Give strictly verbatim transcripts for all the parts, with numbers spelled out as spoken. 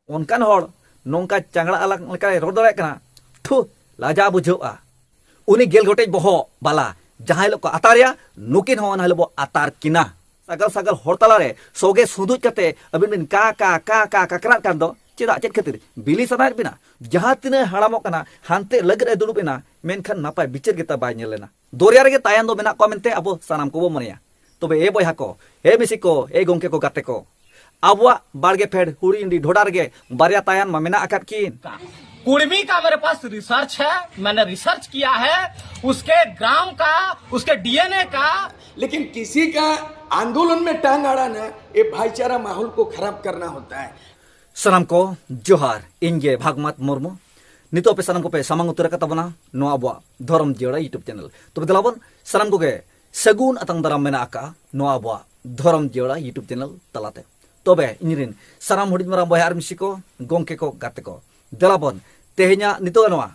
ᱚᱱᱠᱟᱱ ᱦᱚᱲ ᱱᱚᱝᱠᱟ ᱪᱟᱝᱲᱟ ᱟᱞᱟᱝ ᱞᱮᱠᱟᱭ ᱨᱚᱲ ᱫᱟᱲᱮᱭᱟᱜ ᱠᱟᱱᱟ᱾ ᱛᱷᱩ, ᱞᱟᱡᱟᱣ ᱵᱩᱡᱷᱟᱹᱜᱼᱟ᱾ ᱩᱱᱤ ᱜᱮᱞ ᱜᱚᱴᱮᱡ ᱵᱚᱦᱚᱜ ᱵᱟᱞᱟ ᱡᱟᱦᱟᱸ ᱦᱤᱞᱳᱜ ᱠᱚ ᱟᱛᱟᱨᱮᱭᱟ, ᱱᱩᱠᱤᱱ ᱦᱚᱸ ᱚᱱᱟ ᱦᱤᱞᱳᱜ ᱵᱚ ᱟᱛᱟᱨ ᱠᱤᱱᱟ᱾ ᱥᱟᱜᱟᱞ ᱥᱟᱜᱟᱞ ᱦᱚᱲ ᱛᱟᱞᱟᱨᱮ ᱥᱚᱜᱮ ᱥᱩᱸᱫᱩᱡ ᱠᱟᱛᱮ ᱟᱹᱵᱤᱱ ᱵᱤᱱ ᱠᱟ ᱠᱟ ᱠᱟ ᱠᱟ ᱠᱟᱠᱨᱟᱜ ᱠᱟᱱ ᱫᱚ ᱪᱮᱫᱟᱜ? ᱪᱮᱫ ᱠᱷᱟᱹᱛᱤᱨ? ᱵᱤᱞᱤ ᱥᱟᱱᱟᱭᱮᱫ ᱵᱤᱱᱟ? ᱡᱟᱦᱟᱸ ᱛᱤᱱᱟᱹᱜ ᱦᱟᱲᱟᱢᱚᱜ ᱠᱟᱱᱟ, ᱦᱟᱱᱛᱮ ᱞᱟᱹᱜᱤᱫ ᱮ ᱫᱩᱲᱩᱵ ᱮᱱᱟ, ᱢᱮᱱᱠᱷᱟᱱ ᱱᱟᱯᱟᱭ ᱵᱤᱪᱟᱹᱨ ᱜᱮᱛᱟ ᱵᱟᱭ ᱧᱮᱞ ᱞᱮᱱᱟ᱾ ᱫᱚᱨᱭᱟ ᱨᱮᱜᱮ ᱛᱟᱭᱟᱱ ᱫᱚ ᱢᱮᱱᱟᱜ ᱠᱚᱣᱟ ᱢᱮᱱᱛᱮ ᱟᱵᱚ ᱥᱟᱱᱟᱢ ᱠᱚᱵᱚ ᱢᱚᱱᱮᱭᱟ᱾ ᱛᱚᱵᱮ ᱮ ᱵᱚᱭᱦᱟ ᱠᱚ, ᱮ ᱢᱤᱥᱤ ᱠᱚ, ᱮ ᱜᱚᱝᱠᱮ ᱠᱚ, ᱜᱟᱛᱮ ᱠᱚ, ᱟᱵᱚᱣᱟᱜ ᱵᱟᱲᱜᱮ ᱯᱷᱮᱰ ᱦᱩᱲᱤ ᱤᱸᱰᱤ ᱰᱷᱚᱰᱟ ᱨᱮᱜᱮ ᱵᱟᱨᱭᱟ ᱛᱟᱭᱟᱱ ᱢᱟ ᱢᱮᱱᱟᱜ ᱟᱠᱟᱫ ᱠᱤᱱ᱾ कुड़मी का मेरे पास रिसर्च है, मैंने रिसर्च किया है उसके ग्राम का, उसके डीएनए का। लेकिन किसी का आंदोलन में टांग अड़ाना, ये भाईचारा माहौल को खराब करना होता है। ᱥᱟᱱᱟᱢ ᱠᱚ ᱡᱚᱦᱟᱨ, ᱤᱧ ᱜᱮ ᱵᱷᱟᱜᱽᱢᱟᱛ ᱢᱩᱨᱢᱩ᱾ ᱱᱤᱛᱚᱜ ᱟᱯᱮ ᱥᱟᱱᱟᱢ ᱠᱚᱯᱮ ᱥᱟᱢᱟᱝ ᱩᱛᱟᱹᱨ ᱟᱠᱟᱫ ᱛᱟᱵᱚᱱᱟ ᱱᱚᱣᱟ ᱟᱵᱚᱣᱟᱜ ᱫᱷᱚᱨᱚᱢ ᱡᱤᱭᱟᱹᱲᱟ YouTube ᱪᱮᱱᱮᱞ᱾ ᱛᱚᱵᱮ ᱫᱮᱞᱟ ᱵᱚᱱ ᱥᱟᱱᱟᱢ ᱠᱚᱜᱮ ᱥᱟᱹᱜᱩᱱ ᱟᱛᱟᱝ ᱫᱟᱨᱟᱢ ᱢᱮᱱᱟᱜ ᱟᱠᱟᱫᱼᱟ ᱱᱚᱣᱟ ᱟᱵᱚᱣᱟᱜ ᱫᱷᱚᱨᱚᱢ ᱡᱤᱭᱟᱹᱲᱟ YouTube ᱪᱮᱱᱮᱞ ᱛᱟᱞᱟᱛᱮ᱾ ᱛᱚᱵᱮ ᱤᱧ ᱨᱮᱱ ᱥᱟᱱᱟᱢ ᱦᱩᱰᱤᱧ ᱢᱟᱨᱟᱝ ᱵᱚᱭᱦᱟ ᱟᱨ ᱢᱤᱥᱤ ᱠᱚ, ᱜᱚᱝᱠᱮ ᱠᱚ, ᱜᱟᱛᱮ ᱠᱚ, ᱫᱮᱞᱟ ᱵᱚᱱ ᱛᱮᱦᱮᱧᱟᱜ ᱱᱤᱛᱚᱜ ᱱᱚᱣᱟ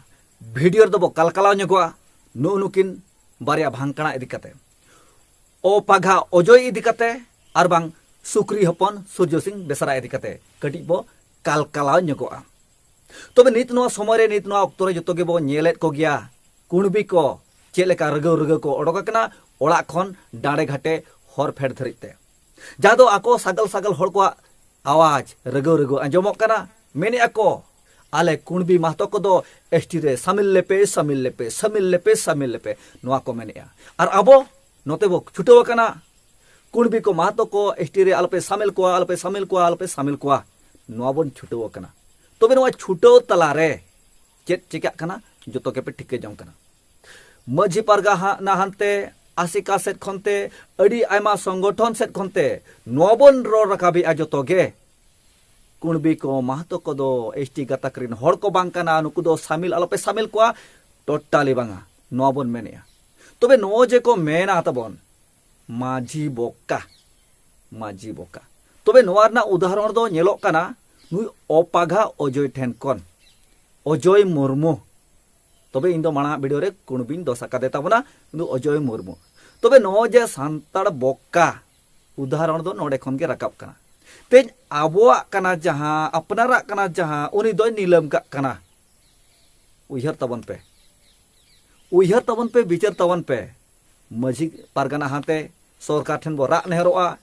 ᱵᱷᱤᱰᱤᱭᱳ ᱨᱮᱫᱚ ᱵᱚ ᱠᱟᱞᱠᱟᱞᱟᱣ ᱧᱚᱜᱚᱜᱼᱟ ᱱᱩᱜᱼᱩ ᱱᱩᱠᱤᱱ ᱵᱟᱨᱭᱟ ᱵᱷᱟᱝᱠᱟᱲᱟ ᱤᱫᱤ ᱠᱟᱛᱮ᱾ ᱚᱯᱟᱜᱷᱟ ᱚᱡᱚᱭ ᱤᱫᱤ ᱠᱟᱛᱮ ᱟᱨ ᱵᱟᱝ ᱥᱩᱠᱨᱤ ᱦᱚᱯᱚᱱ ᱥᱩᱨᱡᱚ ᱥᱤᱝ ᱵᱮᱥᱨᱟ ᱤᱫᱤ ᱠᱟᱛᱮ ᱠᱟᱹᱴᱤᱡ ᱵᱚ ᱠᱟᱞᱠᱟᱞᱟᱣ ᱧᱚᱜᱚᱜᱼᱟ᱾ ᱛᱚᱵᱮ ᱱᱤᱛ ᱱᱚᱣᱟ ᱥᱚᱢᱚᱭ ᱨᱮ, ᱱᱤᱛ ᱱᱚᱣᱟ ᱚᱠᱛᱚ ᱨᱮ ᱡᱚᱛᱚ ᱜᱮᱵᱚ ᱧᱮᱞᱮᱫ ᱠᱚᱜᱮᱭᱟ, ᱠᱩᱬᱵᱤ ᱠᱚ ᱪᱮᱫ ᱞᱮᱠᱟ ᱨᱟᱹᱜᱟᱹᱣ ᱨᱟᱹᱜᱟᱹᱣ ᱠᱚ ᱚᱰᱚᱠ ᱟᱠᱟᱱᱟ ᱚᱲᱟᱜ ᱠᱷᱚᱱ ᱰᱟᱸᱰᱮ ᱜᱷᱟᱴᱮ ᱦᱚᱨ ᱯᱷᱮᱰ ᱫᱷᱟᱹᱨᱤᱡ ᱛᱮ, ᱡᱟᱦᱟᱸ ᱫᱚ ᱟᱠᱚ ᱥᱟᱜᱟᱞ ᱥᱟᱜᱟᱞ ᱦᱚᱲ ᱠᱚᱣᱟᱜ ᱟᱣᱟᱡᱽ ᱨᱟᱹᱜᱟᱹᱣ ᱨᱟᱹᱜᱟᱹᱣ ᱟᱸᱡᱚᱢᱚᱜ ᱠᱟᱱᱟ᱾ ᱢᱮᱱᱮᱫᱼᱟ ᱠᱚ, ᱟᱞᱮ ᱠᱩᱬᱵᱤ ᱢᱟᱦᱛᱚ ᱠᱚᱫᱚ ᱮᱥᱴᱤ ᱨᱮ ᱥᱟᱢᱤᱞ ᱞᱮᱯᱮ, ᱥᱟᱢᱤᱞ ᱞᱮᱯᱮ, ᱥᱟᱢᱤᱞ ᱞᱮᱯᱮ, ᱥᱟᱢᱤᱞ ᱞᱮᱯᱮ, ᱱᱚᱣᱟ ᱠᱚ ᱢᱮᱱᱮᱫᱼᱟ᱾ ᱟᱨ ᱟᱵᱚ ᱱᱚᱛᱮ ᱵᱚ ᱪᱷᱩᱴᱟᱹᱣ ᱟᱠᱟᱱᱟ, ᱠᱩᱬᱵᱤ ᱠᱚ ᱢᱟᱦᱛᱚ ᱠᱚ ᱮᱥᱴᱤ ᱨᱮ ᱟᱞᱚᱯᱮ ᱥᱟᱢᱤᱞ ᱠᱚᱣᱟ, ᱟᱞᱚᱯᱮ ᱥᱟᱢᱤᱞ ᱠᱚᱣᱟ, ᱟᱞᱚᱯᱮ ᱥᱟᱢᱤᱞ ᱠᱚᱣᱟ, ᱱᱚᱣᱟ ᱵᱚᱱ ᱪᱷᱩᱴᱟᱹᱣ ᱟᱠᱟᱱᱟ᱾ ᱛᱚᱵᱮ ᱱᱚᱣᱟ ᱪᱷᱩᱴᱟᱹᱣ ᱛᱟᱞᱟᱨᱮ ᱪᱮᱫ ᱪᱤᱠᱟᱹᱜ ᱠᱟᱱᱟ, ᱡᱚᱛᱚ ᱜᱮᱯᱮ ᱴᱷᱤᱠᱟᱹ ᱡᱚᱝ ᱠᱟᱱᱟ᱾ ᱢᱟᱹᱡᱷᱤ ᱯᱟᱨᱜᱟᱱᱟ ᱦᱟᱱᱛᱮ, ᱟᱥᱮᱠᱟ ᱥᱮᱫ ᱠᱷᱚᱱᱛᱮ, ᱟᱹᱰᱤ ᱟᱭᱢᱟ ᱥᱚᱝᱜᱚᱴᱷᱚᱱ ᱥᱮᱫ ᱠᱷᱚᱱᱛᱮ ᱱᱚᱣᱟ ᱵᱚᱱ ᱨᱚᱲ ᱨᱟᱠᱟᱵᱮᱜᱼᱟ ᱡᱚᱛᱚ ᱜᱮ, ᱠᱩᱬᱵᱤ ᱠᱚ ᱢᱟᱦᱛᱚ ᱠᱚᱫᱚ ᱮᱥᱴᱤ ᱜᱟᱛᱟᱠ ᱨᱮᱱ ᱦᱚᱲ ᱠᱚ ᱵᱟᱝ ᱠᱟᱱᱟ, ᱱᱩᱠᱩ ᱫᱚ ᱥᱟᱢᱤᱞ ᱟᱞᱚᱯᱮ ᱥᱟᱢᱤᱞ ᱠᱚᱣᱟ, ᱴᱳᱴᱟᱞᱤ ᱵᱟᱝᱟ, ᱱᱚᱣᱟ ᱵᱚᱱ ᱢᱮᱱᱮᱜᱼᱟ᱾ ᱛᱚᱵᱮ ᱱᱚᱜᱼᱚᱭ ᱡᱮ ᱠᱚ ᱢᱮᱱᱟ ᱛᱟᱵᱚᱱ, ᱢᱟᱹᱡᱷᱤ ᱵᱚᱠᱟ, ᱢᱟᱹᱡᱷᱤ ᱵᱚᱠᱟ᱾ ᱛᱚᱵᱮ ᱱᱚᱣᱟ ᱨᱮᱱᱟᱜ ᱩᱫᱟᱦᱚᱨᱚᱱ ᱫᱚ ᱧᱮᱞᱚᱜ ᱠᱟᱱᱟ ᱱᱩᱭ ᱚᱯᱟᱜᱷᱟ ᱚᱡᱚᱭ ᱴᱷᱮᱱ ᱠᱷᱚᱱ, ᱚᱡᱚᱭ ᱢᱩᱨᱢᱩ᱾ ᱛᱚᱵᱮ ᱤᱧ ᱫᱚ ᱢᱟᱲᱟᱝ ᱵᱷᱤᱰᱤᱭᱳ ᱨᱮ ᱠᱩᱬᱵᱤᱧ ᱫᱚᱥ ᱟᱠᱟᱫᱮ ᱛᱟᱵᱚᱱᱟ, ᱩᱱᱤ ᱫᱚ ᱚᱡᱚᱭ ᱢᱩᱨᱢᱩ᱾ ᱛᱚᱵᱮ ᱱᱚᱜᱼᱚᱭ ᱡᱮ ᱥᱟᱱᱛᱟᱲ ᱵᱚᱠᱟ ᱩᱫᱟᱦᱚᱨᱚᱱ ᱫᱚ ᱱᱚᱰᱮ ᱠᱷᱚᱱ ᱜᱮ ᱨᱟᱠᱟᱵ ᱠᱟᱱᱟ᱾ ᱛᱮᱦᱮᱧ ᱟᱵᱚᱣᱟᱜ ᱠᱟᱱᱟ ᱡᱟᱦᱟᱸ, ᱟᱯᱱᱟᱨᱟᱜ ᱠᱟᱱᱟ ᱡᱟᱦᱟᱸ, ᱩᱱᱤ ᱫᱚᱭ ᱱᱤᱞᱟᱹᱢ ᱠᱟᱜ ᱠᱟᱱᱟ᱾ ᱩᱭᱦᱟᱹᱨ ᱛᱟᱵᱚᱱ ᱯᱮ, ᱩᱭᱦᱟᱹᱨ ᱛᱟᱵᱚᱱ ᱯᱮ, ᱵᱤᱪᱟᱹᱨ ᱛᱟᱵᱚᱱ ᱯᱮ᱾ ᱢᱟᱹᱡᱷᱤ ᱯᱟᱨᱜᱟᱱᱟ ᱦᱟᱱᱛᱮ ᱥᱚᱨᱠᱟᱨ ᱴᱷᱮᱱ ᱵᱚ ᱨᱟᱜ ᱱᱮᱦᱚᱨᱚᱜᱼᱟ,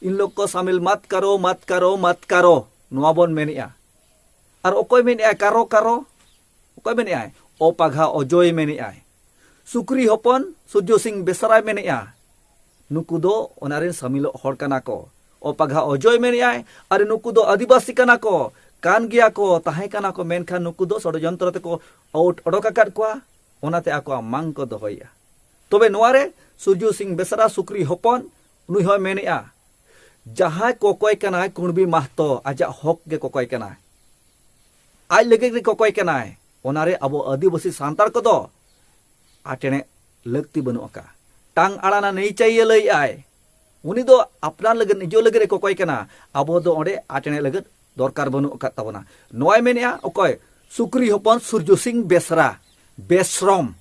ᱤᱱ ᱞᱳᱜ ᱠᱚ ᱥᱟᱢᱤᱞ ᱢᱟᱛ ᱠᱟᱨᱚ, ᱢᱟᱛ ᱠᱟᱨᱚ, ᱢᱟᱛ ᱠᱟᱨᱚ, ᱱᱚᱣᱟ ᱵᱚᱱ ᱢᱮᱱᱮᱜᱼᱟ᱾ ᱟᱨ ᱚᱠᱚᱭ ᱢᱮᱱᱮᱜᱼᱟᱭ ᱠᱟᱨᱚ ᱠᱟᱨᱚ? ᱚᱠᱚᱭ ᱢᱮᱱᱮᱜᱼᱟᱭ? ᱚᱯᱟᱜᱷᱟ ᱚᱡᱚᱭ ᱢᱮᱱᱮᱜᱼᱟᱭ᱾ ᱥᱩᱠᱨᱤ ᱦᱚᱯᱚᱱ ᱥᱩᱨᱡᱚ ᱥᱤᱝ ᱵᱮᱥᱨᱟᱭ ᱢᱮᱱᱮᱜᱼᱟ᱾ ᱱᱩᱠᱩ ᱫᱚ ᱚᱱᱟ ᱨᱮᱱ ᱥᱟᱢᱤᱞᱚᱜ ᱦᱚᱲ ᱠᱟᱱᱟ ᱠᱚ᱾ ᱚᱯᱟᱜᱷᱟ ᱚᱡᱚᱭ ᱢᱮᱱᱮᱜᱼᱟᱭ, ᱟᱨ ᱱᱩᱠᱩ ᱫᱚ ᱟᱹᱫᱤᱵᱟᱹᱥᱤ ᱠᱟᱱᱟ ᱠᱚ, ᱠᱟᱱ ᱜᱮᱭᱟ ᱠᱚ, ᱛᱟᱦᱮᱸ ᱠᱟᱱᱟ ᱠᱚ, ᱢᱮᱱᱠᱷᱟᱱ ᱱᱩᱠᱩ ᱫᱚ ᱥᱚᱲᱚᱡᱚᱱᱛᱨᱚ ᱛᱮᱠᱚ ᱟᱣᱩᱴ ᱚᱰᱚᱠ ᱟᱠᱟᱫ ᱠᱚᱣᱟ, ᱚᱱᱟᱛᱮ ᱟᱠᱚᱣᱟᱜ ᱢᱟᱝ ᱠᱚ ᱫᱚᱦᱚᱭᱮᱜᱼᱟ᱾ ᱛᱚᱵᱮ ᱱᱚᱣᱟ ᱨᱮ ᱥᱩᱨᱡᱚ ᱥᱤᱝ ᱵᱮᱥᱨᱟ ᱥᱩᱠᱨᱤ ᱦᱚᱯᱚᱱ ᱱᱩᱭ ᱦᱚᱸᱭ ᱢᱮᱱᱮᱜᱼᱟ, ᱡᱟᱦᱟᱸᱭ ᱠᱚᱠᱚᱭ ᱠᱟᱱᱟᱭ ᱠᱩᱬᱵᱤ ᱢᱟᱦᱛᱚ, ᱟᱡᱟᱜ ᱦᱚᱠ ᱜᱮ ᱠᱚᱠᱚᱭ ᱠᱟᱱᱟᱭ, ᱟᱡ ᱞᱟᱹᱜᱤᱫ ᱜᱮ ᱠᱚᱠᱚᱭ ᱠᱟᱱᱟᱭ, ᱚᱱᱟᱨᱮ ᱟᱵᱚ ᱟᱹᱫᱤᱵᱟᱹᱥᱤ ᱥᱟᱱᱛᱟᱲ ᱠᱚᱫᱚ ᱟᱴᱮᱬᱮ ᱞᱟᱹᱠᱛᱤ ᱵᱟᱹᱱᱩᱜ ᱟᱠᱟᱫᱼᱟ᱾ ᱴᱟᱝ ᱟᱲᱟᱱᱟ ᱱᱤᱪᱟᱹᱭᱮ ᱞᱟᱹᱭᱮᱫᱼᱟᱭ, ᱩᱱᱤ ᱫᱚ ᱟᱯᱱᱟᱨ ᱞᱟᱹᱜᱤᱫ, ᱱᱤᱡᱚ ᱞᱟᱹᱜᱤᱫ ᱮ ᱠᱚᱠᱚᱭ ᱠᱟᱱᱟ, ᱟᱵᱚ ᱫᱚ ᱚᱸᱰᱮ ᱟᱴᱮᱬᱮ ᱞᱟᱹᱜᱤᱫ ᱫᱚᱨᱠᱟᱨ ᱵᱟᱹᱱᱩᱜ ᱟᱠᱟᱫ ᱛᱟᱵᱚᱱᱟ᱾ ᱱᱚᱣᱟᱭ ᱢᱮᱱᱮᱫᱼᱟ ᱚᱠᱚᱭ? ᱥᱩᱠᱨᱤ ᱦᱚᱯᱚᱱ ᱥᱩᱨᱡᱚ ᱥᱤᱝ ᱵᱮᱥᱨᱟ, ᱵᱮᱥᱨᱚᱢ᱾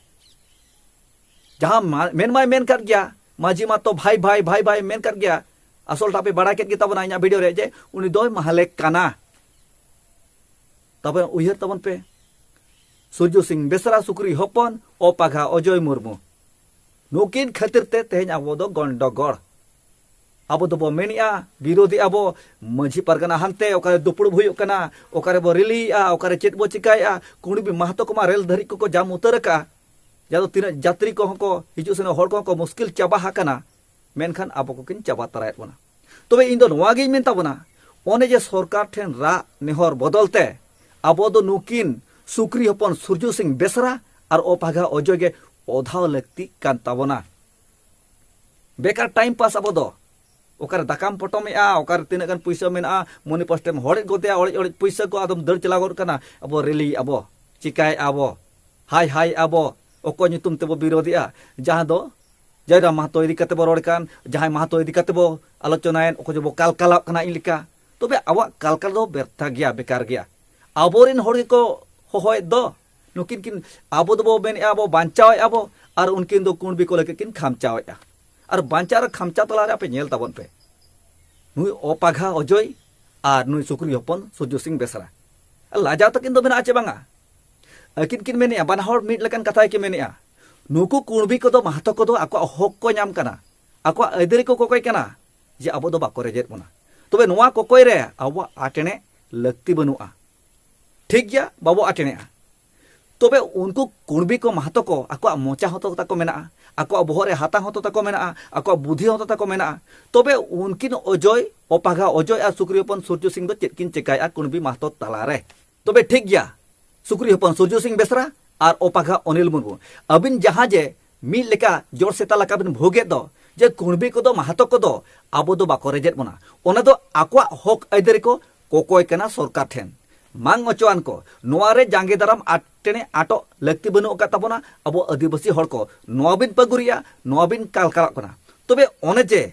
ᱡᱟᱦᱟᱸ ᱢᱟ-, ᱢᱮᱱ ᱢᱟᱭ ᱢᱮᱱ ᱠᱟᱫ ᱜᱮᱭᱟ, ᱢᱟᱹᱡᱷᱤ ᱢᱟᱛᱚ ᱵᱷᱟᱭ ᱵᱷᱟᱭ ᱵᱷᱟᱭ ᱵᱷᱟᱭ ᱢᱮᱱ ᱠᱟᱫ ᱜᱮᱭᱟ᱾ ᱟᱥᱚᱞ ᱴᱟᱜ ᱯᱮ ᱵᱟᱲᱟᱭ ᱠᱮᱫ ᱜᱮ ᱛᱟᱵᱚᱱᱟ ᱤᱧᱟᱹᱜ ᱵᱷᱤᱰᱤᱭᱳ ᱨᱮ, ᱡᱮ ᱩᱱᱤ ᱫᱚᱭ ᱢᱟᱦᱞᱮ ᱠᱟᱱᱟ᱾ ᱛᱚᱵᱮ ᱩᱭᱦᱟᱹᱨ ᱛᱟᱵᱚᱱ ᱯᱮ, ᱥᱩᱨᱡᱚ ᱥᱤᱝ ᱵᱮᱥᱨᱟ ᱥᱩᱠᱨᱤ ᱦᱚᱯᱚᱱ, ᱚᱯᱟᱜᱷᱟ ᱚᱡᱚᱭ ᱢᱩᱨᱢᱩ, ᱱᱩᱠᱤᱱ ᱠᱷᱟᱹᱛᱤᱨ ᱛᱮ ᱛᱮᱦᱮᱧ ᱟᱵᱚ ᱫᱚ ᱜᱚᱱᱰᱚᱜᱚᱲ᱾ ᱟᱵᱚ ᱫᱚᱵᱚ ᱢᱮᱱᱮᱜᱼᱟ, ᱵᱤᱨᱳᱫᱷᱮᱜᱼᱟ ᱵᱚ, ᱢᱟᱹᱡᱷᱤ ᱯᱟᱨᱜᱟᱱᱟ ᱦᱟᱱᱛᱮ, ᱚᱠᱟᱨᱮ ᱫᱩᱯᱲᱩᱵ ᱦᱩᱭᱩᱜ ᱠᱟᱱᱟ, ᱚᱠᱟᱨᱮ ᱵᱚ ᱨᱮᱞᱤᱭᱮᱜᱼᱟ, ᱚᱠᱟᱨᱮ ᱪᱮᱫ ᱵᱚ ᱪᱤᱠᱟᱹᱭᱮᱜᱼᱟ᱾ ᱠᱩᱬᱵᱤ ᱢᱟᱦᱛᱚ ᱠᱚᱢᱟ ᱨᱮᱞ ᱫᱷᱟᱹᱨᱤᱡ ᱠᱚᱠᱚ ᱡᱟᱢ ᱩᱛᱟᱹᱨ ᱟᱠᱟᱜᱼᱟ᱾ ᱡᱟᱦᱟᱸ ᱫᱚ ᱛᱤᱱᱟᱹᱜ ᱡᱟᱛᱨᱤ ᱠᱚᱦᱚᱸ ᱠᱚ ᱦᱤᱡᱩᱜ ᱥᱮᱱᱚᱜ ᱦᱚᱲ ᱠᱚᱦᱚᱸ ᱠᱚ ᱢᱩᱥᱠᱤᱞ ᱪᱟᱵᱟ ᱟᱠᱟᱱᱟ, ᱢᱮᱱᱠᱷᱟᱱ ᱟᱵᱚ ᱠᱚᱠᱤᱱ ᱪᱟᱵᱟ ᱛᱟᱨᱟᱭᱮᱫ ᱵᱚᱱᱟ᱾ ᱛᱚᱵᱮ ᱤᱧ ᱫᱚ ᱱᱚᱣᱟ ᱜᱤᱧ ᱢᱮᱱ ᱛᱟᱵᱚᱱᱟ, ᱚᱱᱮ ᱡᱮ ᱥᱚᱨᱠᱟᱨ ᱴᱷᱮᱱ ᱨᱟᱜ ᱱᱮᱦᱚᱨ ᱵᱚᱫᱚᱞ ᱛᱮ ᱟᱵᱚ ᱫᱚ ᱱᱩᱠᱤᱱ ᱥᱩᱠᱨᱤ ᱦᱚᱯᱚᱱ ᱥᱩᱨᱡᱚ ᱥᱤᱝ ᱵᱮᱥᱨᱟ ᱟᱨ ᱚᱯᱟᱜᱷᱟ ᱚᱡᱚᱭ ᱜᱮ ᱚᱫᱷᱟᱣ ᱞᱟᱹᱠᱛᱤᱜ ᱠᱟᱱ ᱛᱟᱵᱚᱱᱟ᱾ ᱵᱮᱠᱟᱨ ᱴᱟᱭᱤᱢ ᱯᱟᱥ ᱟᱵᱚ ᱫᱚ᱾ ᱚᱠᱟᱨᱮ ᱫᱟᱠᱟᱢ ᱯᱚᱴᱚᱢᱮᱜᱼᱟ, ᱚᱠᱟᱨᱮ ᱛᱤᱱᱟᱹᱜ ᱜᱟᱱ ᱯᱩᱭᱥᱟᱹ ᱢᱮᱱᱟᱜᱼᱟ, ᱢᱚᱱᱤ ᱯᱚᱥᱴᱮᱢ ᱦᱚᱲᱮᱡ ᱜᱚᱫᱮᱜᱼᱟ, ᱚᱲᱮᱡ ᱚᱲᱮᱡ ᱯᱩᱭᱥᱟᱹ ᱠᱚ ᱟᱫᱚᱢ ᱫᱟᱹᱲ ᱪᱟᱞᱟᱣ ᱜᱚᱫ ᱠᱟᱱᱟ᱾ ᱟᱵᱚ ᱨᱮᱞᱤ ᱟᱵᱚ, ᱪᱤᱠᱟᱭ ᱟᱵᱚ, ᱦᱟᱭ ᱦᱟᱭ ᱟᱵᱚ, ᱚᱠᱚᱭ ᱧᱩᱛᱩᱢ ᱛᱮᱵᱚ ᱵᱤᱨᱳᱫᱮᱜᱼᱟ? ᱡᱟᱦᱟᱸ ᱫᱚ ᱡᱟᱭᱨᱟᱢ ᱢᱟᱦᱛᱚ ᱤᱫᱤ ᱠᱟᱛᱮ ᱵᱚ ᱨᱚᱲ ᱠᱟᱱ, ᱡᱟᱦᱟᱸᱭ ᱢᱟᱦᱛᱚ ᱤᱫᱤ ᱠᱟᱛᱮ ᱵᱚ ᱟᱞᱳᱪᱚᱱᱟᱭᱮᱱ, ᱚᱠᱚᱭ ᱡᱮᱵᱚ ᱠᱟᱞᱠᱟᱞᱟᱜ ᱠᱟᱱᱟ ᱤᱧ ᱞᱮᱠᱟ, ᱛᱚᱵᱮ ᱟᱵᱚᱣᱟᱜ ᱠᱟᱞᱠᱟᱞ ᱫᱚ ᱵᱮᱨᱛᱷᱟ ᱜᱮᱭᱟ, ᱵᱮᱠᱟᱨ ᱜᱮᱭᱟ᱾ ᱟᱵᱚᱨᱮᱱ ᱦᱚᱲ ᱜᱮᱠᱚ ᱦᱚᱦᱚᱭᱮᱫ ᱫᱚ, ᱱᱩᱠᱤᱱ ᱠᱤᱱ, ᱟᱵᱚ ᱫᱚᱵᱚ ᱢᱮᱱᱮᱫᱼᱟ ᱟᱵᱚ ᱵᱟᱧᱪᱟᱣᱮᱫᱼᱟ ᱵᱚ, ᱟᱨ ᱩᱱᱠᱤᱱ ᱫᱚ ᱠᱩᱬᱵᱤ ᱠᱚ ᱞᱟᱹᱜᱤᱫ ᱠᱤᱱ ᱠᱷᱟᱢᱪᱟᱣᱮᱫᱼᱟ᱾ ᱟᱨ ᱵᱟᱧᱪᱟᱣ ᱟᱨ ᱠᱷᱟᱢᱪᱟᱣ ᱛᱟᱞᱟᱨᱮ ᱟᱯᱮ ᱧᱮᱞ ᱛᱟᱵᱚᱱ ᱯᱮ, ᱱᱩᱭ ᱚᱯᱟᱜᱷᱟ ᱚᱡᱚᱭ ᱟᱨ ᱱᱩᱭ ᱥᱩᱠᱨᱤ ᱦᱚᱯᱚᱱ ᱥᱩᱨᱡᱚ ᱥᱤᱝ ᱵᱮᱥᱨᱟ ᱞᱟᱡᱟᱣ ᱛᱟᱹᱠᱤᱱ ᱫᱚ ᱢᱮᱱᱟᱜᱼᱟ ᱪᱮ ᱵᱟᱝᱟ? ᱟᱹᱠᱤᱱ ᱠᱤᱱ ᱢᱮᱱᱮᱜᱼᱟ, ᱵᱟᱱᱟ ᱦᱚᱲ ᱢᱤᱫ ᱞᱮᱠᱟᱱ ᱠᱟᱛᱷᱟ ᱜᱮᱠᱤᱱ ᱢᱮᱱᱮᱜᱼᱟ, ᱱᱩᱠᱩ ᱠᱩᱬᱵᱤ ᱠᱚᱫᱚ, ᱢᱟᱦᱟᱛᱚ ᱠᱚᱫᱚ ᱟᱠᱚᱣᱟᱜ ᱦᱚᱠ ᱠᱚ ᱧᱟᱢ ᱠᱟᱱᱟ, ᱟᱠᱚᱣᱟᱜ ᱟᱹᱭᱫᱟᱹᱨᱤ ᱠᱚ ᱠᱚᱠᱚᱭ ᱠᱟᱱᱟ, ᱡᱮ ᱟᱵᱚ ᱫᱚ ᱵᱟᱠᱚ ᱨᱮᱡᱮᱫ ᱵᱚᱱᱟ᱾ ᱛᱚᱵᱮ ᱱᱚᱣᱟ ᱠᱚᱠᱚᱭ ᱨᱮ ᱟᱵᱚᱣᱟᱜ ᱟᱴᱮᱬᱮ ᱞᱟᱹᱠᱛᱤ ᱵᱟᱹᱱᱩᱜᱼᱟ᱾ ᱴᱷᱤᱠ ᱜᱮᱭᱟ, ᱵᱟᱵᱚ ᱟᱴᱮᱬᱮᱜᱼᱟ᱾ ᱛᱚᱵᱮ ᱩᱱᱠᱩ ᱠᱩᱬᱵᱤ ᱠᱚ, ᱢᱟᱦᱟᱛᱚ ᱠᱚ, ᱟᱠᱚᱣᱟᱜ ᱢᱚᱪᱟ ᱦᱚᱸᱛᱚ ᱛᱟᱠᱚ ᱢᱮᱱᱟᱜᱼᱟ, ᱟᱠᱚᱣᱟᱜ ᱵᱚᱦᱚᱜ ᱨᱮ ᱦᱟᱛᱟᱝ ᱦᱚᱸᱛᱚ ᱛᱟᱠᱚ ᱢᱮᱱᱟᱜᱼᱟ, ᱟᱠᱚᱣᱟᱜ ᱵᱩᱫᱷᱤ ᱦᱚᱸᱛᱚ ᱛᱟᱠᱚ ᱢᱮᱱᱟᱜᱼᱟ᱾ ᱛᱚᱵᱮ ᱩᱱᱠᱤᱱ ᱚᱡᱚᱭ, ᱚᱯᱟᱜᱷᱟ ᱚᱡᱚᱭ ᱟᱨ ᱥᱩᱠᱨᱤ ᱦᱚᱯᱚᱱ ᱥᱩᱨᱡᱚ ᱥᱤᱝ ᱫᱚ ᱪᱮᱫ ᱠᱤᱱ ᱪᱮᱠᱟᱭᱮᱫᱼᱟ ᱠᱩᱬᱵᱤ ᱢᱟᱦᱛᱚ ᱛᱟᱞᱟᱨᱮ? ᱛᱚᱵᱮ ᱴᱷᱤᱠ ᱜᱮᱭᱟ, ᱥᱩᱠᱨᱤ ᱦᱚᱯᱚᱱ ᱥᱩᱨᱡᱚ ᱥᱤᱝ ᱵᱮᱥᱨᱟ ᱟᱨ ᱚᱯᱟᱜᱷᱟ ᱚᱱᱤᱞ ᱢᱩᱨᱢᱩ, ᱟᱹᱵᱤᱱ ᱡᱟᱦᱟᱸ ᱡᱮ ᱢᱤᱫ ᱞᱮᱠᱟ ᱡᱚᱲ ᱥᱮᱛᱟ ᱞᱮᱠᱟ ᱵᱤᱱ ᱵᱷᱳᱜᱮᱫ ᱫᱚ, ᱡᱮ ᱠᱩᱬᱵᱤ ᱠᱚᱫᱚ, ᱢᱟᱦᱟᱛᱚ ᱠᱚᱫᱚ ᱟᱵᱚ ᱫᱚ ᱵᱟᱠᱚ ᱨᱮᱡᱮᱫ ᱵᱚᱱᱟ, ᱚᱱᱟ ᱫᱚ ᱟᱠᱚᱣᱟᱜ ᱦᱚᱠ ᱟᱹᱭᱫᱟᱹᱨᱤ ᱠᱚ ᱠᱚᱠᱚᱭ ᱠᱟᱱᱟ ᱥᱚᱨᱠᱟᱨ ᱴᱷᱮᱱ᱾ ᱢᱟᱝ ᱚᱪᱚᱣᱟᱱ ᱠᱚ, ᱱᱚᱣᱟ ᱨᱮ ᱡᱟᱸᱜᱮ ᱫᱟᱨᱟᱢ ᱟᱴᱮᱬᱮ ᱟᱴᱚᱜ ᱞᱟᱹᱠᱛᱤ ᱵᱟᱹᱱᱩᱜ ᱟᱠᱟᱫ ᱛᱟᱵᱚᱱᱟ᱾ ᱟᱵᱚ ᱟᱹᱫᱤᱵᱟᱹᱥᱤ ᱦᱚᱲ ᱠᱚ ᱱᱚᱣᱟ ᱵᱤᱱ ᱯᱟᱹᱜᱩᱨᱤᱭᱟ, ᱱᱚᱣᱟ ᱵᱤᱱ ᱠᱟᱞᱠᱟᱞᱟᱜ ᱠᱟᱱᱟ᱾ ᱛᱚᱵᱮ ᱚᱱᱮ ᱡᱮ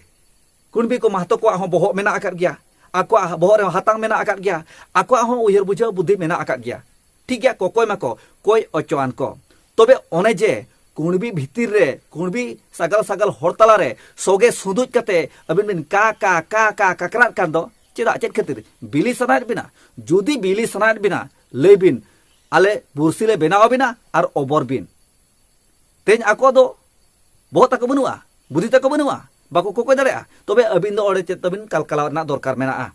ᱠᱩᱬᱵᱤ ᱠᱚ, ᱢᱟᱦᱛᱚ ᱠᱚᱣᱟᱜ ᱦᱚᱸ ᱵᱚᱦᱚᱜ ᱢᱮᱱᱟᱜ ᱟᱠᱟᱫ ᱜᱮᱭᱟ, ᱟᱠᱚᱣᱟᱜ ᱵᱚᱦᱚᱜ ᱨᱮ ᱦᱟᱛᱟᱝ ᱢᱮᱱᱟᱜ ᱟᱠᱟᱫ ᱜᱮᱭᱟ, ᱟᱠᱚᱣᱟᱜ ᱦᱚᱸ ᱩᱭᱦᱟᱹᱨ ᱵᱩᱡᱷᱟᱹᱣ ᱵᱩᱫᱽᱫᱷᱤ ᱢᱮᱱᱟᱜ ᱟᱠᱟᱫ ᱜᱮᱭᱟ᱾ ᱴᱷᱤᱠ ᱜᱮᱭᱟ, ᱠᱚᱠᱚᱭ ᱢᱟᱠᱚ, ᱠᱚᱭ ᱚᱪᱚᱣᱟᱱ ᱠᱚ᱾ ᱛᱚᱵᱮ ᱚᱱᱮ ᱡᱮ ᱠᱩᱬᱵᱤ ᱵᱷᱤᱛᱤᱨ ᱨᱮ, ᱠᱩᱬᱵᱤ ᱥᱟᱜᱟᱞ ᱥᱟᱜᱟᱞ ᱦᱚᱲ ᱛᱟᱞᱟᱨᱮ ᱥᱚᱜᱮ ᱥᱩᱸᱫᱩᱡ ᱠᱟᱛᱮ ᱟᱹᱵᱤᱱ ᱵᱤᱱ ᱠᱟ ᱠᱟ ᱠᱟ ᱠᱟ ᱠᱟᱠᱨᱟᱜ ᱠᱟᱱ ᱫᱚ, ᱪᱮᱫᱟᱜ, ᱪᱮᱫ ᱠᱷᱟᱹᱛᱤᱨ? ᱵᱤᱞᱤ ᱥᱟᱱᱟᱭᱮᱫ ᱵᱤᱱᱟ? ᱡᱩᱫᱤ ᱵᱤᱞᱤ ᱥᱟᱱᱟᱭᱮᱫ ᱵᱤᱱᱟ, ᱞᱟᱹᱭ ᱵᱤᱱ, ᱟᱞᱮ ᱵᱩᱨᱥᱤ ᱞᱮ ᱵᱮᱱᱟᱣ ᱟᱵᱤᱱᱟ ᱟᱨ ᱚᱵᱚᱨ ᱵᱤᱱ᱾ ᱛᱮᱦᱮᱧ ᱟᱠᱚ ᱫᱚ ᱵᱚᱦᱚᱜ ᱛᱟᱠᱚ ᱵᱟᱹᱱᱩᱜᱼᱟ, ᱵᱩᱫᱷᱤ ᱛᱟᱠᱚ ᱵᱟᱹᱱᱩᱜᱼᱟ, ᱵᱟᱠᱚ ᱠᱚᱠᱚᱭ ᱫᱟᱲᱮᱭᱟᱜᱼᱟ᱾ ᱛᱚᱵᱮ ᱟᱹᱵᱤᱱ ᱫᱚ ᱚᱸᱰᱮ ᱪᱮᱫ ᱛᱟᱵᱤᱱ ᱠᱟᱞᱠᱟᱞᱟᱣ ᱨᱮᱱᱟᱜ ᱫᱚᱨᱠᱟᱨ ᱢᱮᱱᱟᱜᱼᱟ?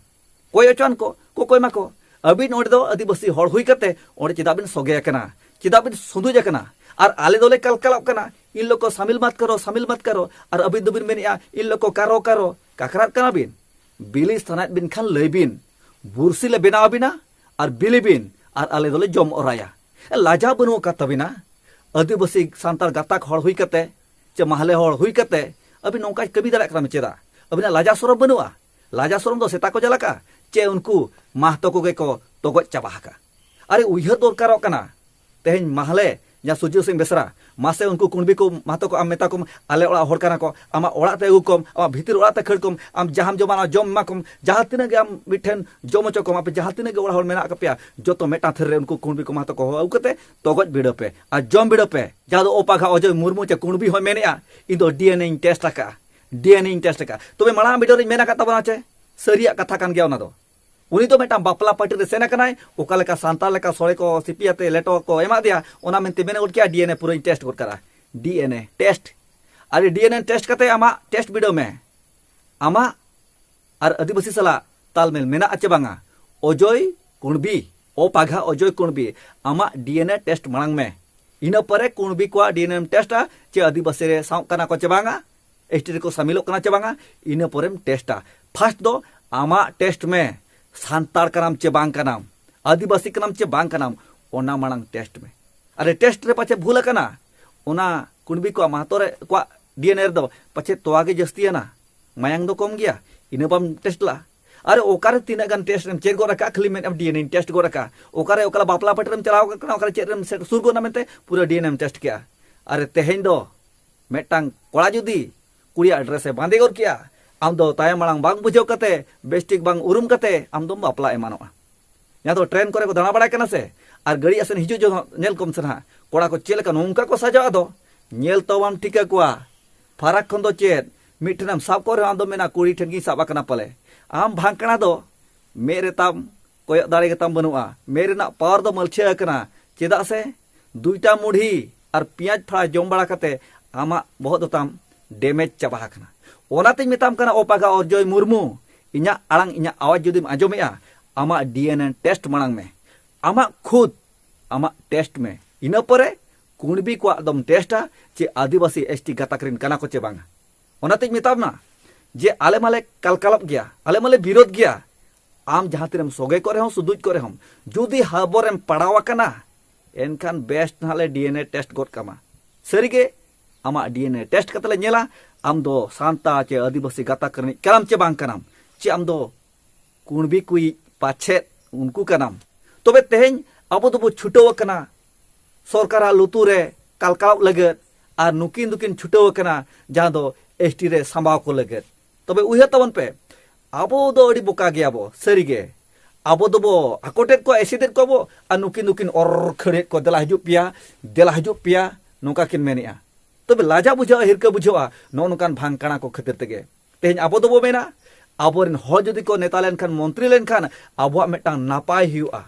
ᱠᱚᱭ ᱚᱪᱚᱣᱟᱱ ᱠᱚ, ᱠᱚᱠᱚᱭ ᱢᱟᱠᱚ᱾ ᱟᱹᱵᱤᱱ ᱚᱸᱰᱮ ᱫᱚ ᱟᱹᱫᱤᱵᱟᱹᱥᱤ ᱦᱚᱲ ᱦᱩᱭ ᱠᱟᱛᱮ ᱚᱸᱰᱮ ᱪᱮᱫᱟᱜ ᱵᱤᱱ ᱥᱚᱜᱮ ᱟᱠᱟᱱᱟ? ᱪᱮᱫᱟᱜ ᱵᱤᱱ ᱥᱩᱸᱫᱩᱡ ᱟᱠᱟᱱᱟ? ᱟᱨ ᱟᱞᱮ ᱫᱚᱞᱮ ᱠᱟᱞᱠᱟᱞᱚᱜ ᱠᱟᱱᱟ, ᱤᱱ ᱞᱳᱜ ᱠᱚ ᱥᱟᱢᱤᱞ ᱢᱟᱛ ᱠᱟᱨᱚ, ᱥᱟᱢᱤᱞ ᱢᱟᱛ ᱠᱟᱨᱚ᱾ ᱟᱨ ᱟᱹᱵᱤᱱ ᱫᱚᱵᱤᱱ ᱢᱮᱱᱮᱫᱼᱟ, ᱤᱱ ᱞᱳᱜ ᱠᱚ ᱠᱟᱨᱚ, ᱠᱟᱨᱚ᱾ ᱠᱟᱠᱨᱟᱜ ᱠᱟᱱᱟ ᱵᱤᱱ? ᱵᱤᱞᱤ ᱥᱟᱱᱟᱭᱮᱫ ᱵᱤᱱ ᱠᱷᱟᱱ ᱞᱟᱹᱭ ᱵᱤᱱ, ᱵᱩᱨᱥᱤ ᱞᱮ ᱵᱮᱱᱟᱣ ᱟᱵᱤᱱᱟ ᱟᱨ ᱵᱤᱞᱤ ᱵᱤᱱ, ᱟᱨ ᱟᱞᱮ ᱫᱚᱞᱮ ᱡᱚᱢ ᱚᱨᱟᱭᱟ᱾ ᱞᱟᱡᱟᱣ ᱵᱟᱹᱱᱩᱜ ᱟᱠᱟᱫ ᱛᱟᱵᱤᱱᱟ? ᱟᱹᱫᱤᱵᱟᱹᱥᱤ ᱥᱟᱱᱛᱟᱲ ᱜᱟᱛᱟᱠ ᱦᱚᱲ ᱦᱩᱭ ᱠᱟᱛᱮ, ᱪᱮ ᱢᱟᱦᱞᱮ ᱦᱚᱲ ᱦᱩᱭ ᱠᱟᱛᱮ ᱟᱹᱵᱤᱱ ᱱᱚᱝᱠᱟ ᱠᱟᱹᱢᱤ ᱫᱟᱲᱮᱭᱟᱜ ᱠᱟᱱᱟ ᱵᱤᱱ ᱪᱮᱫᱟᱜ? ᱟᱹᱵᱤᱱᱟᱜ ᱞᱟᱡᱟ ᱥᱚᱨᱚᱢ ᱵᱟᱹᱱᱩᱜᱼᱟ? ᱞᱟᱡᱟ ᱥᱚᱨᱚᱢ ᱫᱚ ᱥᱮᱛᱟ ᱠᱚ ᱡᱟᱞᱟᱠᱟ, ᱪᱮ ᱩᱱᱠᱩ ᱢᱟᱦᱛᱚ ᱠᱚᱜᱮ ᱠᱚ ᱛᱚᱜᱚᱡ ᱪᱟᱵᱟ ᱟᱠᱟᱫ? ᱟᱨᱮ, ᱩᱭᱦᱟᱹᱨ ᱫᱚᱨᱠᱟᱨᱚᱜ ᱠᱟᱱᱟ᱾ ᱛᱮᱦᱮᱧ ᱢᱟᱦᱞᱮ ᱡᱟᱦᱟᱸ ᱥᱩᱨᱡᱚ ᱥᱤᱝ ᱵᱮᱥᱨᱟ, ᱢᱟᱥᱮ ᱩᱱᱠᱩ ᱠᱩᱬᱵᱤ ᱠᱚ, ᱢᱟᱦᱛᱚ ᱠᱚ, ᱟᱢ ᱢᱮᱛᱟ ᱠᱚᱢ, ᱟᱞᱮ ᱚᱲᱟᱜ ᱦᱚᱲ ᱠᱟᱱᱟ ᱠᱚ, ᱟᱢᱟᱜ ᱚᱲᱟᱜ ᱛᱮ ᱟᱹᱜᱩ ᱠᱚᱢ, ᱟᱢᱟᱜ ᱵᱷᱤᱛᱤᱨ ᱚᱲᱟᱜ ᱛᱮ ᱠᱷᱟᱹᱲ ᱠᱚᱢ, ᱟᱢ ᱡᱟᱦᱟᱸᱢ ᱡᱚᱢᱟ ᱚᱱᱟ ᱡᱚᱢ ᱮᱢᱟ ᱠᱚᱢ, ᱡᱟᱦᱟᱸ ᱛᱤᱱᱟᱹᱜ ᱜᱮ ᱟᱢ ᱢᱤᱫᱴᱷᱮᱱ ᱡᱚᱢ ᱦᱚᱪᱚ ᱠᱚᱢ, ᱟᱯᱮ ᱡᱟᱦᱟᱸ ᱛᱤᱱᱟᱹᱜ ᱜᱮ ᱚᱲᱟᱜ ᱦᱚᱲ ᱢᱮᱱᱟᱜ ᱟᱠᱟᱫ ᱯᱮᱭᱟ, ᱡᱚᱛᱚ ᱢᱤᱫᱴᱟᱝ ᱛᱷᱟᱹᱨᱤ ᱨᱮ ᱩᱱᱠᱩ ᱠᱩᱬᱵᱤ ᱠᱚ, ᱢᱟᱦᱛᱚ ᱠᱚ ᱦᱚᱦᱚ ᱟᱹᱜᱩ ᱠᱟᱛᱮ ᱛᱚᱜᱚᱡ ᱵᱤᱰᱟᱹᱣ ᱯᱮ ᱟᱨ ᱡᱚᱢ ᱵᱤᱰᱟᱹᱣ ᱯᱮ᱾ ᱡᱟᱦᱟᱸ ᱫᱚ ᱚᱯᱟᱜᱷᱟ ᱚᱡᱚᱭ ᱢᱩᱨᱢᱩ ᱪᱮ ᱠᱩᱬᱵᱤ ᱦᱚᱸᱭ ᱢᱮᱱᱮᱜᱼᱟ, "ᱤᱧ ᱫᱚ ᱰᱤ ᱮᱱ ᱮᱧ ᱴᱮᱥᱴ ᱟᱠᱟᱫᱼᱟ, ᱰᱤ ᱮᱱ ᱮᱧ ᱴᱮᱥᱴ ᱟᱠᱟᱫᱼᱟ᱾" ᱛᱚᱵᱮ ᱢᱟᱲᱟᱝ ᱵᱤᱰᱟᱹᱣ ᱨᱤᱧ ᱢᱮᱱ ᱟᱠᱟᱫ ᱛᱟᱵᱚᱱᱟ ᱪᱮ, ᱥᱟᱹᱨᱤᱭᱟᱜ ᱠᱟᱛᱷᱟ ᱠᱟᱱ ᱜᱮᱭᱟ ᱚᱱᱟ ᱫᱚ᱾ ᱩᱱᱤ ᱫᱚ ᱢᱤᱫᱴᱟᱝ ᱵᱟᱯᱞᱟ ᱯᱟᱨᱴᱤ ᱨᱮ ᱥᱮᱱ ᱟᱠᱟᱱᱟᱭ, ᱚᱠᱟ ᱞᱮᱠᱟ ᱥᱟᱱᱛᱟᱲ ᱞᱮᱠᱟ ᱥᱚᱲᱮ ᱠᱚ ᱥᱤᱯᱤ ᱟᱛᱮ ᱞᱮᱴᱚ ᱠᱚ ᱮᱢᱟᱫ ᱫᱮᱭᱟ, ᱚᱱᱟ ᱢᱮᱱᱛᱮ ᱢᱮᱱ ᱜᱚᱫ ᱠᱮᱜᱼᱟ, "ᱰᱤ ᱮᱱ ᱮ ᱯᱩᱨᱟᱹᱧ ᱴᱮᱥᱴ ᱜᱚᱫ ᱠᱟᱫᱟ, ᱰᱤ ᱮᱱ ᱮ ᱴᱮᱥᱴ᱾" ᱟᱨ ᱰᱤ ᱮᱱ ᱮ ᱴᱮᱥᱴ ᱠᱟᱛᱮ ᱟᱢᱟᱜ ᱴᱮᱥᱴ ᱵᱤᱰᱟᱹᱣ ᱢᱮ, ᱟᱢᱟᱜ ᱟᱨ ᱟᱹᱫᱤᱵᱟᱹᱥᱤ ᱥᱟᱞᱟᱜ ᱛᱟᱞᱢᱮᱞ ᱢᱮᱱᱟᱜᱼᱟ ᱪᱮ ᱵᱟᱝᱟ? ᱚᱡᱚᱭ ᱠᱩᱬᱵᱤ, ᱚᱯᱟᱜᱷᱟ ᱚᱡᱚᱭ ᱠᱩᱬᱵᱤ, ᱟᱢᱟᱜ ᱰᱤ ᱮᱱ ᱮ ᱴᱮᱥᱴ ᱢᱟᱲᱟᱝ ᱢᱮ᱾ ᱤᱱᱟᱹ ᱯᱚᱨᱮ ᱠᱩᱬᱵᱤ ᱠᱚᱣᱟᱜ ᱰᱤ ᱮᱱ ᱮᱢ ᱴᱮᱥᱴᱟ ᱪᱮ ᱟᱹᱫᱤᱵᱟᱹᱥᱤ ᱨᱮ ᱥᱟᱶ ᱠᱟᱱᱟ ᱠᱚ ᱪᱮ ᱵᱟᱝᱟ, ᱮᱥ ᱴᱤ ᱨᱮᱠᱚ ᱥᱟᱢᱤᱞᱚᱜ ᱠᱟᱱᱟ ᱪᱮ ᱵᱟᱝᱟ, ᱤᱱᱟᱹ ᱯᱚᱨᱮᱢ ᱴᱮᱥᱴᱟ᱾ ᱯᱷᱟᱥᱴ ᱫᱚ ᱟᱢᱟᱜ ᱴᱮᱥᱴ ᱢᱮ, ᱥᱟᱱᱛᱟᱲ ᱠᱟᱱᱟᱢ ᱪᱮ ᱵᱟᱝ ᱠᱟᱱᱟᱢ, ᱟᱹᱫᱤᱵᱟᱹᱥᱤ ᱠᱟᱱᱟᱢ ᱪᱮ ᱵᱟᱝ ᱠᱟᱱᱟᱢ, ᱚᱱᱟ ᱢᱟᱲᱟᱝ ᱴᱮᱥᱴ ᱢᱮ᱾ ᱟᱨᱮ, ᱴᱮᱥᱴ ᱨᱮ ᱯᱟᱪᱮ ᱵᱷᱩᱞ ᱟᱠᱟᱱᱟ, ᱚᱱᱟ ᱠᱩᱬᱵᱤ ᱠᱚᱣᱟᱜ ᱢᱟᱦᱟᱛᱚ ᱨᱮ ᱠᱚᱣᱟᱜ ᱰᱤ ᱮᱱ ᱮ ᱨᱮᱫᱚ ᱯᱟᱪᱮ ᱛᱚᱣᱟ ᱜᱮ ᱡᱟᱹᱥᱛᱤᱭᱟᱱᱟ, ᱢᱟᱭᱟᱝ ᱫᱚ ᱠᱚᱢ ᱜᱮᱭᱟ, ᱤᱱᱟᱹ ᱵᱟᱢ ᱴᱮᱥᱴ ᱞᱟ᱾ ᱟᱨᱮ, ᱚᱠᱟᱨᱮ ᱛᱤᱱᱟᱹᱜ ᱜᱟᱱ ᱴᱮᱥᱴ ᱮᱢ ᱪᱮᱫ ᱜᱚᱫ ᱟᱠᱟᱫ, ᱠᱷᱟᱹᱞᱤ ᱢᱮᱱᱮᱫ ᱟᱢ ᱰᱤ ᱮᱱ ᱮᱧ ᱴᱮᱥᱴ ᱜᱚᱫ ᱟᱠᱟᱫ᱾ ᱚᱠᱟᱨᱮ ᱚᱠᱟ ᱵᱟᱯᱞᱟ ᱯᱟᱹᱴᱤ ᱨᱮᱢ ᱪᱟᱞᱟᱣ ᱟᱠᱟᱱᱟ, ᱚᱠᱟᱨᱮ ᱪᱮᱫ ᱨᱮᱢ ᱥᱮᱴ-, ᱥᱩᱨ ᱜᱚᱫ ᱮᱱᱟ ᱢᱮᱱᱛᱮ ᱯᱩᱨᱟᱹ ᱰᱤ ᱮᱱ ᱮᱢ ᱴᱮᱥᱴ ᱠᱮᱜᱼᱟ᱾ ᱟᱨᱮ, ᱛᱮᱦᱮᱧ ᱫᱚ ᱢᱤᱫᱴᱟᱝ ᱠᱚᱲᱟ ᱡᱩᱫᱤ ᱠᱩᱲᱤᱭᱟᱜ ᱰᱨᱮᱥ ᱮ ᱵᱟᱸᱫᱮ ᱜᱚᱫ ᱠᱮᱜᱼᱟ, ᱟᱢ ᱫᱚ ᱛᱟᱭᱚᱢ ᱢᱟᱲᱟᱝ ᱵᱟᱝ ᱵᱩᱡᱷᱟᱹᱣ ᱠᱟᱛᱮ, ᱵᱮᱥᱴᱷᱤᱠ ᱵᱟᱝ ᱩᱨᱩᱢ ᱠᱟᱛᱮ ᱟᱢ ᱫᱚᱢ ᱵᱟᱯᱞᱟ ᱮᱢᱟᱱᱚᱜᱼᱟ᱾ ᱡᱟᱦᱟᱸ ᱫᱚ ᱴᱨᱮᱱ ᱠᱚᱨᱮ ᱠᱚ ᱫᱟᱬᱟ ᱵᱟᱲᱟᱭ ᱠᱟᱱᱟ ᱥᱮ, ᱟᱨ ᱜᱟᱹᱰᱤ ᱟᱥᱮᱱ ᱦᱤᱡᱩᱜ ᱡᱚᱦᱚᱜ ᱧᱮᱞ ᱠᱚᱢ ᱥᱮ ᱱᱟᱦᱟᱜ, ᱠᱚᱲᱟ ᱠᱚ ᱪᱮᱫ ᱞᱮᱠᱟ ᱱᱚᱝᱠᱟ ᱠᱚ ᱥᱟᱡᱟᱜᱼᱟ ᱫᱚ, ᱧᱮᱞ ᱛᱚ ᱵᱟᱢ ᱴᱷᱤᱠᱟᱹ ᱠᱚᱣᱟ᱾ ᱯᱷᱟᱨᱟᱠ ᱠᱷᱚᱱ ᱫᱚ ᱪᱮᱫ, ᱢᱤᱫ ᱴᱷᱮᱱᱮᱢ ᱥᱟᱵ ᱠᱚ ᱨᱮᱦᱚᱸ ᱟᱢ ᱫᱚᱢ ᱢᱮᱱᱟ, "ᱠᱩᱲᱤ ᱴᱷᱮᱱ ᱜᱤᱧ ᱥᱟᱵ ᱟᱠᱟᱱᱟ ᱯᱟᱞᱮ᱾" ᱟᱢ ᱵᱷᱟᱝᱠᱲᱟ ᱫᱚ ᱢᱮᱫ ᱨᱮ ᱛᱟᱢ ᱠᱚᱭᱚᱜ ᱫᱟᱲᱮ ᱜᱮᱛᱟᱢ ᱵᱟᱹᱱᱩᱜᱼᱟ, ᱢᱮᱫ ᱨᱮᱱᱟᱜ ᱯᱟᱣᱟᱨ ᱫᱚ ᱢᱟᱹᱞᱪᱷᱟᱹ ᱟᱠᱟᱱᱟ᱾ ᱪᱮᱫᱟᱜ ᱥᱮ ᱫᱩᱭᱴᱟ ᱢᱩᱲᱦᱤ ᱟᱨ ᱯᱮᱸᱭᱟᱡᱽ ᱯᱷᱟᱲᱟ ᱡᱚᱢ ᱵᱟᱲᱟ ᱠᱟᱛᱮ ᱟᱢᱟᱜ ᱵᱚᱦᱚᱜ ᱫᱚ ᱛᱟᱢ ᱰᱮᱢᱮᱡᱽ ᱪᱟᱵᱟ ᱟᱠᱟᱱᱟ᱾ ᱚᱱᱟᱛᱮᱧ ᱢᱮᱛᱟᱢ ᱠᱟᱱᱟ, ᱚᱯᱟᱜᱟ ᱚᱨᱡᱚᱭ ᱢᱩᱨᱢᱩ, ᱤᱧᱟᱹᱜ ᱟᱲᱟᱝ, ᱤᱧᱟᱹᱜ ᱟᱣᱟᱡᱽ ᱡᱩᱫᱤᱢ ᱟᱸᱡᱚᱢᱮᱜᱼᱟ, ᱟᱢᱟᱜ ᱰᱤ ᱮᱱ ᱮ ᱴᱮᱥᱴ ᱢᱟᱲᱟᱝ ᱢᱮ, ᱟᱢᱟᱜ ᱠᱷᱩᱫ ᱟᱢᱟᱜ ᱴᱮᱥᱴ ᱢᱮ᱾ ᱤᱱᱟᱹ ᱯᱚᱨᱮ ᱠᱩᱬᱵᱤ ᱠᱚᱣᱟᱜ ᱫᱚᱢ ᱴᱮᱥᱴᱟ ᱪᱮ ᱟᱹᱫᱤᱵᱟᱹᱥᱤ ᱮᱥ ᱴᱤ ᱜᱟᱛᱟᱠ ᱨᱮᱱ ᱠᱟᱱᱟ ᱠᱚ ᱪᱮ ᱵᱟᱝᱟ᱾ ᱚᱱᱟᱛᱮᱧ ᱢᱮᱛᱟᱢ ᱠᱟᱱᱟ ᱡᱮ ᱟᱞᱮ ᱢᱟᱞᱮ ᱠᱟᱞᱠᱟᱞᱚᱜ ᱜᱮᱭᱟ, ᱟᱞᱮ ᱢᱟᱞᱮ ᱵᱤᱨᱳᱫ ᱜᱮᱭᱟ᱾ ᱟᱢ ᱡᱟᱦᱟᱸ ᱛᱤᱱᱟᱹᱜ ᱮᱢ ᱥᱚᱜᱮ ᱠᱚᱨᱮ ᱦᱚᱸ, ᱥᱩᱫᱩᱡ ᱠᱚᱨᱮ ᱦᱚᱸ, ᱡᱩᱫᱤ ᱦᱟᱵᱚᱨᱮᱢ ᱯᱟᱲᱟᱣ ᱟᱠᱟᱱᱟ, ᱮᱱᱠᱷᱟᱱ ᱵᱮᱥ ᱱᱟᱦᱟᱜ ᱞᱮ ᱰᱤ ᱮᱱ ᱮ ᱴᱮᱥᱴ ᱜᱚᱫ ᱠᱟᱢᱟ᱾ ᱥᱟᱹᱨᱤᱜᱮ, ᱟᱢᱟᱜ ᱰᱤ ᱮᱱ ᱮ ᱴᱮᱥᱴ ᱠᱟᱛᱮ ᱞᱮ ᱧᱮᱞᱟ, ᱟᱢ ᱫᱚ ᱥᱟᱱᱛᱟᱲ ᱪᱮ ᱟᱹᱫᱤᱵᱟᱹᱥᱤ ᱜᱟᱛᱟᱠ ᱨᱤᱱᱤᱡ ᱠᱟᱱᱟᱢ ᱪᱮ ᱵᱟᱝ ᱠᱟᱱᱟᱢ, ᱪᱮ ᱟᱢ ᱫᱚ ᱠᱩᱬᱵᱤ ᱠᱚᱭᱤᱡ ᱯᱟᱪᱷᱮᱫ ᱩᱱᱠᱩ ᱠᱟᱱᱟᱢ᱾ ᱛᱚᱵᱮ ᱛᱮᱦᱮᱧ ᱟᱵᱚ ᱫᱚᱵᱚ ᱪᱷᱩᱴᱟᱹᱣ ᱟᱠᱟᱱᱟ ᱥᱚᱨᱠᱟᱨᱟᱜ ᱞᱩᱛᱩᱨ ᱨᱮ ᱠᱟᱞᱠᱟᱞᱚᱜ ᱞᱟᱹᱜᱤᱫ, ᱟᱨ ᱱᱩᱠᱤᱱ ᱫᱚᱠᱤᱱ ᱪᱷᱩᱴᱟᱹᱣ ᱟᱠᱟᱱᱟ ᱡᱟᱦᱟᱸ ᱫᱚ ᱮᱥ ᱴᱤ ᱨᱮ ᱥᱟᱢᱵᱟᱣ ᱠᱚ ᱞᱟᱹᱜᱤᱫ᱾ ᱛᱚᱵᱮ ᱩᱭᱦᱟᱹᱨ ᱛᱟᱵᱚᱱ ᱯᱮ, ᱟᱵᱚ ᱫᱚ ᱟᱹᱰᱤ ᱵᱚᱠᱟ ᱜᱮᱭᱟᱵᱚ ᱥᱟᱹᱨᱤᱜᱮ᱾ ᱟᱵᱚ ᱫᱚᱵᱚ ᱟᱠᱚᱴᱮᱫ ᱠᱚᱣᱟ, ᱮᱥᱮᱫᱮᱫ ᱠᱚᱣᱟ ᱵᱚ, ᱟᱨ ᱱᱩᱠᱤᱱ ᱫᱚᱠᱤᱱ ᱚᱨ ᱠᱷᱟᱹᱲᱮᱫ ᱠᱚ, "ᱫᱮᱞᱟ ᱦᱤᱡᱩᱜ ᱯᱮᱭᱟ, ᱫᱮᱞᱟ ᱦᱤᱡᱩᱜ ᱯᱮᱭᱟ", ᱱᱚᱝᱠᱟ ᱠᱤᱱ ᱢᱮᱱᱮᱜᱼᱟ᱾ ᱛᱚᱵᱮ ᱞᱟᱡᱟ ᱵᱩᱡᱷᱟᱹᱜᱼᱟ, ᱦᱤᱨᱠᱟᱹ ᱵᱩᱡᱷᱟᱹᱜᱼᱟ ᱱᱚᱜᱼᱚ ᱱᱚᱝᱠᱟᱱ ᱵᱷᱟᱝᱠᱟᱲᱟ ᱠᱚ ᱠᱷᱟᱹᱛᱤᱨ ᱛᱮᱜᱮ᱾ ᱛᱮᱦᱮᱧ ᱟᱵᱚ ᱫᱚᱵᱚ ᱢᱮᱱᱟ, ᱟᱵᱚᱨᱮᱱ ᱦᱚᱲ ᱡᱩᱫᱤ ᱠᱚ ᱱᱮᱛᱟ ᱞᱮᱱᱠᱷᱟᱱ, ᱢᱚᱱᱛᱨᱤ ᱞᱮᱱᱠᱷᱟᱱ, ᱟᱵᱚᱣᱟᱜ ᱢᱤᱫᱴᱟᱝ ᱱᱟᱯᱟᱭ ᱦᱩᱭᱩᱜᱼᱟ,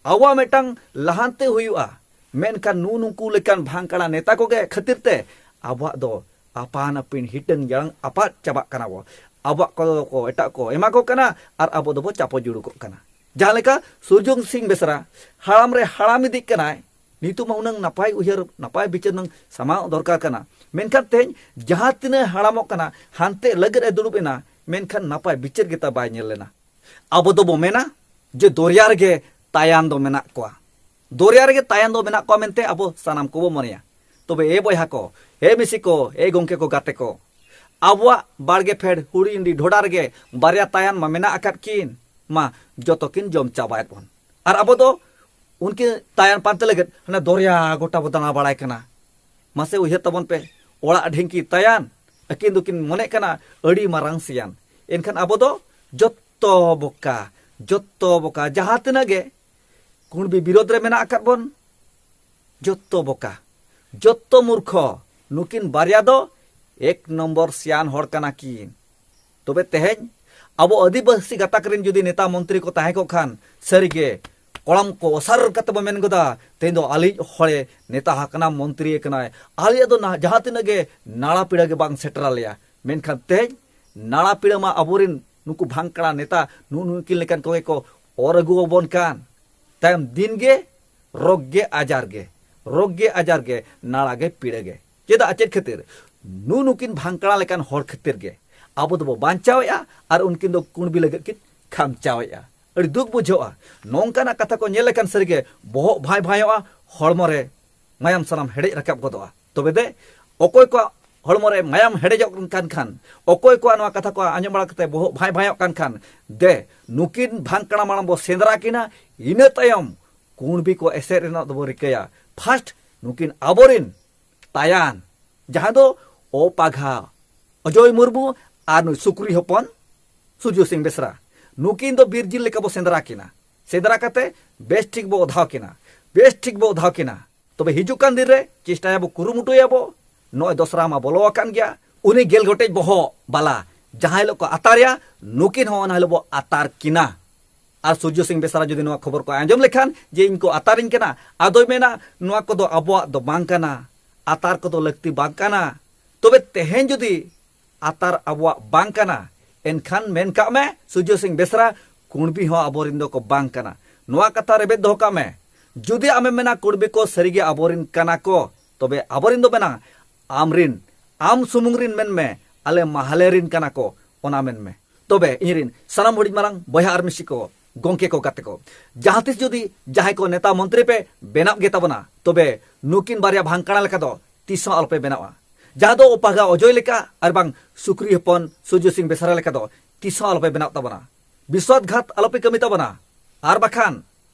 ᱟᱵᱚᱣᱟᱜ ᱢᱤᱫᱴᱟᱝ ᱞᱟᱦᱟᱱᱛᱤ ᱦᱩᱭᱩᱜᱼᱟ᱾ ᱢᱮᱱᱠᱷᱟᱱ ᱱᱩ ᱱᱩᱠᱩ ᱞᱮᱠᱟᱱ ᱵᱷᱟᱝᱠᱟᱲᱟ ᱱᱮᱛᱟ ᱠᱚᱜᱮ ᱠᱷᱟᱹᱛᱤᱨ ᱛᱮ ᱟᱵᱚᱣᱟᱜ ᱫᱚ ᱟᱯᱟᱱ ᱟᱹᱯᱤᱱ ᱦᱤᱴᱟᱹᱝ ᱡᱟᱲᱟᱝ ᱟᱯᱟᱫ ᱪᱟᱵᱟᱜ ᱠᱟᱱᱟ ᱵᱚ᱾ ᱟᱵᱚᱣᱟᱜ ᱠᱚ ᱮᱴᱟᱜ ᱠᱚ ᱮᱢᱟ ᱠᱚ ᱠᱟᱱᱟ ᱟᱨ ᱟᱵᱚ ᱫᱚᱵᱚ ᱪᱟᱯᱚ ᱡᱩᱲᱩ ᱠᱚᱜ ᱠᱟᱱᱟ᱾ ᱡᱟᱦᱟᱸ ᱞᱮᱠᱟ ᱥᱩᱨᱡᱚᱱ ᱥᱤᱝ ᱵᱮᱥᱨᱟ ᱦᱟᱲᱟᱢ ᱨᱮ ᱦᱟᱲᱟᱢ ᱤᱫᱤᱜ ᱠᱟᱱᱟᱭ, ᱱᱤᱛᱚᱜ ᱢᱟ ᱦᱩᱱᱟᱹᱝ ᱱᱟᱯᱟᱭ ᱩᱭᱦᱟᱹᱨ, ᱱᱟᱯᱟᱭ ᱵᱤᱪᱟᱹᱨ ᱦᱩᱱᱟᱹᱝ ᱥᱟᱢᱟᱣ ᱫᱚᱨᱠᱟᱨ ᱠᱟᱱᱟ᱾ ᱢᱮᱱᱠᱷᱟᱱ ᱛᱮᱦᱮᱧ ᱡᱟᱦᱟᱸ ᱛᱤᱱᱟᱹᱜ ᱦᱟᱲᱟᱢᱚᱜ ᱠᱟᱱᱟ, ᱦᱟᱱᱛᱮ ᱞᱟᱹᱜᱤᱫ ᱮ ᱫᱩᱲᱩᱵ ᱮᱱᱟ, ᱢᱮᱱᱠᱷᱟᱱ ᱱᱟᱯᱟᱭ ᱵᱤᱪᱟᱹᱨ ᱜᱮᱛᱟ ᱵᱟᱭ ᱧᱮᱞ ᱞᱮᱱᱟ᱾ ᱟᱵᱚ ᱫᱚᱵᱚ ᱢᱮᱱᱟ ᱡᱮ ᱫᱚᱨᱭᱟ ᱨᱮᱜᱮ ᱛᱟᱭᱟᱱ ᱫᱚ ᱢᱮᱱᱟᱜ ᱠᱚᱣᱟ, ᱫᱚᱨᱭᱟ ᱨᱮᱜᱮ ᱛᱟᱭᱟᱱ ᱫᱚ ᱢᱮᱱᱟᱜ ᱠᱚᱣᱟ ᱢᱮᱱᱛᱮ ᱟᱵᱚ ᱥᱟᱱᱟᱢ ᱠᱚᱵᱚ ᱢᱚᱱᱮᱭᱟ᱾ ᱛᱚᱵᱮ ᱮ ᱵᱚᱭᱦᱟ ᱠᱚ, ᱮ ᱢᱤᱥᱤ ᱠᱚ, ᱮ ᱜᱚᱢᱠᱮ ᱠᱚ, ᱜᱟᱛᱮ ᱠᱚ, ᱟᱵᱚᱣᱟᱜ ᱵᱟᱲᱜᱮ ᱯᱷᱮᱰ ᱦᱩᱲᱤ ᱰᱷᱚᱰᱟ ᱨᱮᱜᱮ ᱵᱟᱨᱭᱟ ᱛᱟᱭᱟᱱ ᱢᱟ ᱢᱮᱱᱟᱜ ᱟᱠᱟᱫ ᱠᱤᱱ, ᱢᱟ ᱡᱚᱛᱚ ᱠᱤᱱ ᱡᱚᱢ ᱪᱟᱵᱟᱭᱮᱫ ᱵᱚᱱ᱾ ᱟᱨ ᱟᱵᱚ ᱫᱚ ᱩᱱᱠᱤᱱ ᱛᱟᱭᱟᱱ ᱯᱟᱱᱛᱮ ᱞᱟᱹᱜᱤᱫ ᱦᱟᱱᱟ ᱫᱚᱨᱭᱟ ᱜᱚᱴᱟ ᱵᱚ ᱫᱟᱬᱟ ᱵᱟᱲᱟᱭ ᱠᱟᱱᱟ᱾ ᱢᱟᱥᱮ ᱩᱭᱦᱟᱹᱨ ᱛᱟᱵᱚᱱ ᱯᱮ, ᱚᱲᱟᱜ ᱰᱷᱤᱝᱠᱤ ᱛᱟᱭᱟᱱ, ᱟᱹᱠᱤᱱ ᱫᱚᱠᱤᱱ ᱢᱚᱱᱮᱜ ᱠᱟᱱᱟ ᱟᱹᱰᱤ ᱢᱟᱨᱟᱝ ᱥᱮᱭᱟᱱ᱾ ᱮᱱᱠᱷᱟᱱ ᱟᱵᱚ ᱫᱚ ᱡᱚᱛᱚ ᱵᱚᱠᱟ, ᱡᱚᱛᱚ ᱵᱚᱠᱟ, ᱡᱟᱦᱟᱸ ᱛᱤᱱᱟᱹᱜ ᱜᱮ ᱠᱩᱬᱵᱤ ᱵᱤᱨᱳᱫᱷ ᱨᱮ ᱢᱮᱱᱟᱜ ᱟᱠᱟᱫ ᱵᱚᱱ, ᱡᱚᱛᱚ ᱵᱚᱠᱟ, ᱡᱚᱛᱚ ᱢᱩᱨᱠᱷᱚ᱾ ᱱᱩᱠᱤᱱ ᱵᱟᱨᱭᱟ ᱫᱚ ᱮᱠ ᱱᱚᱢᱵᱚᱨ ᱥᱮᱭᱟᱱ ᱦᱚᱲ ᱠᱟᱱᱟ ᱠᱤᱱ᱾ ᱛᱚᱵᱮ ᱛᱮᱦᱮᱧ ᱟᱵᱚ ᱟᱹᱫᱤᱵᱟᱹᱥᱤ ᱜᱟᱛᱟᱠ ᱨᱮᱱ ᱡᱩᱫᱤ ᱱᱮᱛᱟ ᱢᱚᱱᱛᱨᱤ ᱠᱚ ᱛᱟᱦᱮᱸ ᱠᱚᱜ ᱠᱷᱟᱱ, ᱥᱟᱹᱨᱤᱜᱮ ᱠᱚᱲᱟᱢ ᱠᱚ ᱚᱥᱟᱨ ᱠᱟᱛᱮ ᱵᱚ ᱢᱮᱱ ᱜᱚᱫᱟ, "ᱛᱮᱦᱮᱧ ᱫᱚ ᱟᱞᱮᱭᱤᱡ ᱦᱚᱲᱮ ᱱᱮᱛᱟ ᱟᱠᱟᱱᱟ, ᱢᱚᱱᱛᱨᱤ ᱟᱠᱟᱱᱟᱭ, ᱟᱞᱮᱭᱟᱜ ᱫᱚ ᱱᱟ-, ᱡᱟᱦᱟᱸ ᱛᱤᱱᱟᱹᱜ ᱜᱮ ᱱᱟᱲᱟ ᱯᱤᱲᱟᱹ ᱜᱮ ᱵᱟᱝ ᱥᱮᱴᱮᱨ ᱟᱞᱮᱭᱟ᱾" ᱢᱮᱱᱠᱷᱟᱱ ᱛᱮᱦᱮᱧ ᱱᱟᱲᱟ ᱯᱤᱲᱟᱹ ᱢᱟ ᱟᱵᱚᱨᱮᱱ ᱱᱩᱠᱩ ᱵᱷᱟᱝᱠᱲᱟ ᱱᱮᱛᱟ ᱱᱩ-, ᱱᱩᱠᱤᱱ ᱞᱮᱠᱟᱱ ᱠᱚᱜᱮ ᱠᱚ ᱚᱨ ᱟᱹᱜᱩ ᱟᱵᱚᱱ ᱠᱟᱱ᱾ ᱛᱟᱭᱚᱢ ᱫᱤᱱ ᱜᱮ ᱨᱳᱜᱽ ᱜᱮ ᱟᱡᱟᱨ ᱜᱮ, ᱨᱳᱜᱽ ᱜᱮ ᱟᱡᱟᱨ ᱜᱮ, ᱱᱟᱲᱟ ᱜᱮ ᱯᱤᱲᱟᱹ ᱜᱮ᱾ ᱪᱮᱫᱟᱜ, ᱪᱮᱫ ᱠᱷᱟᱹᱛᱤᱨ? ᱱᱩ ᱱᱩᱠᱤᱱ ᱵᱷᱟᱝᱠᱲᱟ ᱞᱮᱠᱟᱱ ᱦᱚᱲ ᱠᱷᱟᱹᱛᱤᱨ ᱜᱮ ᱟᱵᱚ ᱫᱚᱵᱚ ᱵᱟᱧᱪᱟᱣᱮᱫᱼᱟ ᱟᱨ ᱩᱱᱠᱤᱱ ᱫᱚ ᱠᱩᱬᱵᱤ ᱞᱟᱹᱜᱤᱫ ᱠᱤᱱ ᱠᱷᱟᱢᱪᱟᱣᱮᱫᱼᱟ᱾ ᱟᱹᱰᱤ ᱫᱩᱠ ᱵᱩᱡᱷᱟᱹᱜᱼᱟ᱾ ᱱᱚᱝᱠᱟᱱᱟᱜ ᱠᱟᱛᱷᱟ ᱠᱚ ᱧᱮᱞ ᱞᱮᱠᱷᱟᱱ ᱥᱟᱹᱨᱤᱜᱮ ᱵᱚᱦᱚᱜ ᱵᱷᱟᱭ ᱵᱷᱟᱭᱚᱜᱼᱟ, ᱦᱚᱲᱢᱚ ᱨᱮ ᱢᱟᱭᱟᱢ ᱥᱟᱱᱟᱢ ᱦᱮᱰᱮᱡ ᱨᱟᱠᱟᱵ ᱜᱚᱫᱚᱜᱼᱟ᱾ ᱛᱚᱵᱮ ᱫᱮ, ᱚᱠᱚᱭ ᱠᱚᱣᱟᱜ ᱦᱚᱲᱢᱚ ᱨᱮ ᱢᱟᱭᱟᱢ ᱦᱮᱰᱮᱡᱚᱜ ᱠᱟᱱ ᱠᱷᱟᱱ, ᱚᱠᱚᱭ ᱠᱚᱣᱟᱜ ᱱᱚᱣᱟ ᱠᱟᱛᱷᱟ ᱠᱚ ᱟᱸᱡᱚᱢ ᱵᱟᱲᱟ ᱠᱟᱛᱮ ᱵᱚᱦᱚᱜ ᱵᱷᱟᱭ ᱵᱷᱟᱭᱚᱜ ᱠᱟᱱ ᱠᱷᱟᱱ, ᱫᱮ, ᱱᱩᱠᱤᱱ ᱵᱷᱟᱝᱠᱲᱟ ᱢᱟᱲᱟᱝ ᱵᱚ ᱥᱮᱸᱫᱽᱨᱟ ᱠᱤᱱᱟ, ᱤᱱᱟᱹ ᱛᱟᱭᱚᱢ ᱠᱩᱬᱵᱤ ᱠᱚ ᱮᱥᱮᱫ ᱨᱮᱱᱟᱜ ᱫᱚᱵᱚ ᱨᱤᱠᱟᱹᱭᱟ᱾ ᱯᱷᱟᱥᱴ ᱱᱩᱠᱤᱱ ᱟᱵᱚᱨᱤᱱ ᱛᱟᱭᱟᱱ, ᱡᱟᱦᱟᱸ ᱫᱚ ᱚᱯᱟᱜᱷᱟ ᱚᱡᱚᱭ ᱢᱩᱨᱢᱩ ᱟᱨ ᱱᱩᱭ ᱥᱩᱠᱨᱤ ᱦᱚᱯᱚᱱ ᱥᱩᱨᱡᱚ ᱥᱤᱝ ᱵᱮᱥᱨᱟ, ᱱᱩᱠᱤᱱ ᱫᱚ ᱵᱤᱨ ᱡᱤᱞ ᱞᱮᱠᱟ ᱵᱚ ᱥᱮᱸᱫᱽᱨᱟ ᱠᱤᱱᱟ᱾ ᱥᱮᱸᱫᱽᱨᱟ ᱠᱟᱛᱮ ᱵᱮᱥ ᱴᱷᱤᱠ ᱵᱚ ᱚᱫᱷᱟᱣ ᱠᱤᱱᱟ, ᱵᱮᱥ ᱴᱷᱤᱠ ᱵᱚ ᱚᱫᱷᱟᱣ ᱠᱤᱱᱟ᱾ ᱛᱚᱵᱮ ᱦᱤᱡᱩᱜ ᱠᱟᱱ ᱫᱤᱱ ᱨᱮ ᱪᱮᱥᱴᱟᱭᱟᱵᱚ, ᱠᱩᱨᱩᱢᱩᱴᱩᱭᱟᱵᱚ᱾ ᱱᱚᱜᱼᱚᱭ ᱫᱚᱥᱨᱟ ᱢᱟ ᱵᱚᱞᱚ ᱟᱠᱟᱱ ᱜᱮᱭᱟ, ᱩᱱᱤ ᱜᱮᱞ ᱜᱚᱴᱮᱡ ᱵᱚᱦᱚᱜ ᱵᱟᱞᱟ ᱡᱟᱦᱟᱸ ᱦᱤᱞᱳᱜ ᱠᱚ ᱟᱛᱟᱨᱮᱭᱟ, ᱱᱩᱠᱤᱱ ᱦᱚᱸ ᱚᱱᱟ ᱦᱤᱞᱳᱜ ᱵᱚ ᱟᱛᱟᱨ ᱠᱤᱱᱟ᱾ ᱟᱨ ᱥᱩᱨᱡᱚ ᱥᱤᱝ ᱵᱮᱥᱨᱟ ᱡᱩᱫᱤ ᱱᱚᱣᱟ ᱠᱷᱚᱵᱚᱨ ᱠᱚ ᱟᱸᱡᱚᱢ ᱞᱮᱠᱷᱟᱱ ᱡᱮ ᱤᱧ ᱠᱚ ᱟᱛᱟᱨᱤᱧ ᱠᱟᱱᱟ, ᱟᱫᱚᱭ ᱢᱮᱱᱟ, "ᱱᱚᱣᱟ ᱠᱚᱫᱚ ᱟᱵᱚᱣᱟᱜ ᱫᱚ ᱵᱟᱝ ᱠᱟᱱᱟ, ᱟᱛᱟᱨ ᱠᱚᱫᱚ ᱞᱟᱹᱠᱛᱤ ᱵᱟᱝ ᱠᱟᱱᱟ᱾" ᱛᱚᱵᱮ ᱛᱮᱦᱮᱧ ᱡᱩᱫᱤ ᱟᱛᱟᱨ ᱟᱵᱚᱣᱟᱜ ᱵᱟᱝ ᱠᱟᱱᱟ, ᱮᱱᱠᱷᱟᱱ ᱢᱮᱱ ᱠᱟᱜ ᱢᱮ ᱥᱩᱨᱡᱚ ᱥᱤᱝ ᱵᱮᱥᱨᱟ, ᱠᱩᱬᱵᱤ ᱦᱚᱸ ᱟᱵᱚᱨᱮᱱ ᱫᱚᱠᱚ ᱵᱟᱝ ᱠᱟᱱᱟ᱾ ᱱᱚᱣᱟ ᱠᱟᱛᱷᱟ ᱨᱮᱵᱮᱫ ᱫᱚᱦᱚ ᱠᱟᱜ ᱢᱮ, ᱡᱩᱫᱤ ᱟᱢᱮᱢ ᱢᱮᱱᱟ ᱠᱩᱬᱵᱤ ᱠᱚ ᱥᱟᱹᱨᱤᱜᱮ ᱟᱵᱚᱨᱮᱱ ᱠᱟᱱᱟ ᱠᱚ, ᱛᱚᱵᱮ ᱟᱵᱚᱨᱮᱱ ᱫᱚ ᱢᱮᱱᱟ ᱟᱢᱨᱤᱱ, ᱟᱢ ᱥᱩᱢᱩᱝ ᱨᱤᱱ ᱢᱮᱱ ᱢᱮ, ᱟᱞᱮ ᱢᱟᱦᱞᱮ ᱨᱤᱱ ᱠᱟᱱᱟ ᱠᱚ, ᱚᱱᱟ ᱢᱮᱱ ᱢᱮ᱾ ᱛᱚᱵᱮ ᱤᱧᱨᱤᱱ ᱥᱟᱱᱟᱢ ᱦᱩᱰᱤᱧ ᱢᱟᱨᱟᱝ ᱵᱚᱭᱦᱟ ᱟᱨ ᱢᱤᱥᱤ ᱠᱚ, ᱜᱚᱝᱠᱮ ᱠᱚ, ᱜᱟᱛᱮ ᱠᱚ, ᱡᱟᱦᱟᱸ ᱛᱤᱥ ᱡᱩᱫᱤ ᱡᱟᱦᱟᱸᱭ ᱠᱚ ᱱᱮᱛᱟ ᱢᱚᱱᱛᱨᱤ ᱯᱮ ᱵᱮᱱᱟᱣ ᱜᱮ ᱛᱟᱵᱚᱱᱟ, ᱛᱚᱵᱮ ᱱᱩᱠᱤᱱ ᱵᱟᱨᱭᱟ ᱵᱷᱟᱝᱠᱟᱲᱟ ᱞᱮᱠᱟ ᱫᱚ ᱛᱤᱥ ᱦᱚᱸ ᱟᱞᱚᱯᱮ ᱵᱮᱱᱟᱣᱟ᱾ ᱡᱟᱦᱟᱸ ᱫᱚ ᱚᱯᱟᱜᱟ ᱚᱡᱚᱭ ᱞᱮᱠᱟ ᱟᱨ ᱵᱟᱝ ᱥᱩᱠᱨᱤ ᱦᱚᱯᱚᱱ ᱥᱩᱨᱡᱚ ᱥᱤᱝ ᱵᱮᱥᱨᱟ ᱞᱮᱠᱟ ᱫᱚ ᱛᱤᱥ ᱦᱚᱸ ᱟᱞᱚᱯᱮ ᱵᱮᱱᱟᱣ ᱛᱟᱵᱚᱱᱟ᱾ ᱵᱤᱥᱣᱟᱥᱜᱷᱟᱛ ᱟᱞᱚᱯᱮ ᱠᱟᱹᱢᱤ ᱛᱟᱵᱚᱱᱟ᱾ ᱟᱨ ᱵᱟᱠᱷᱟᱱ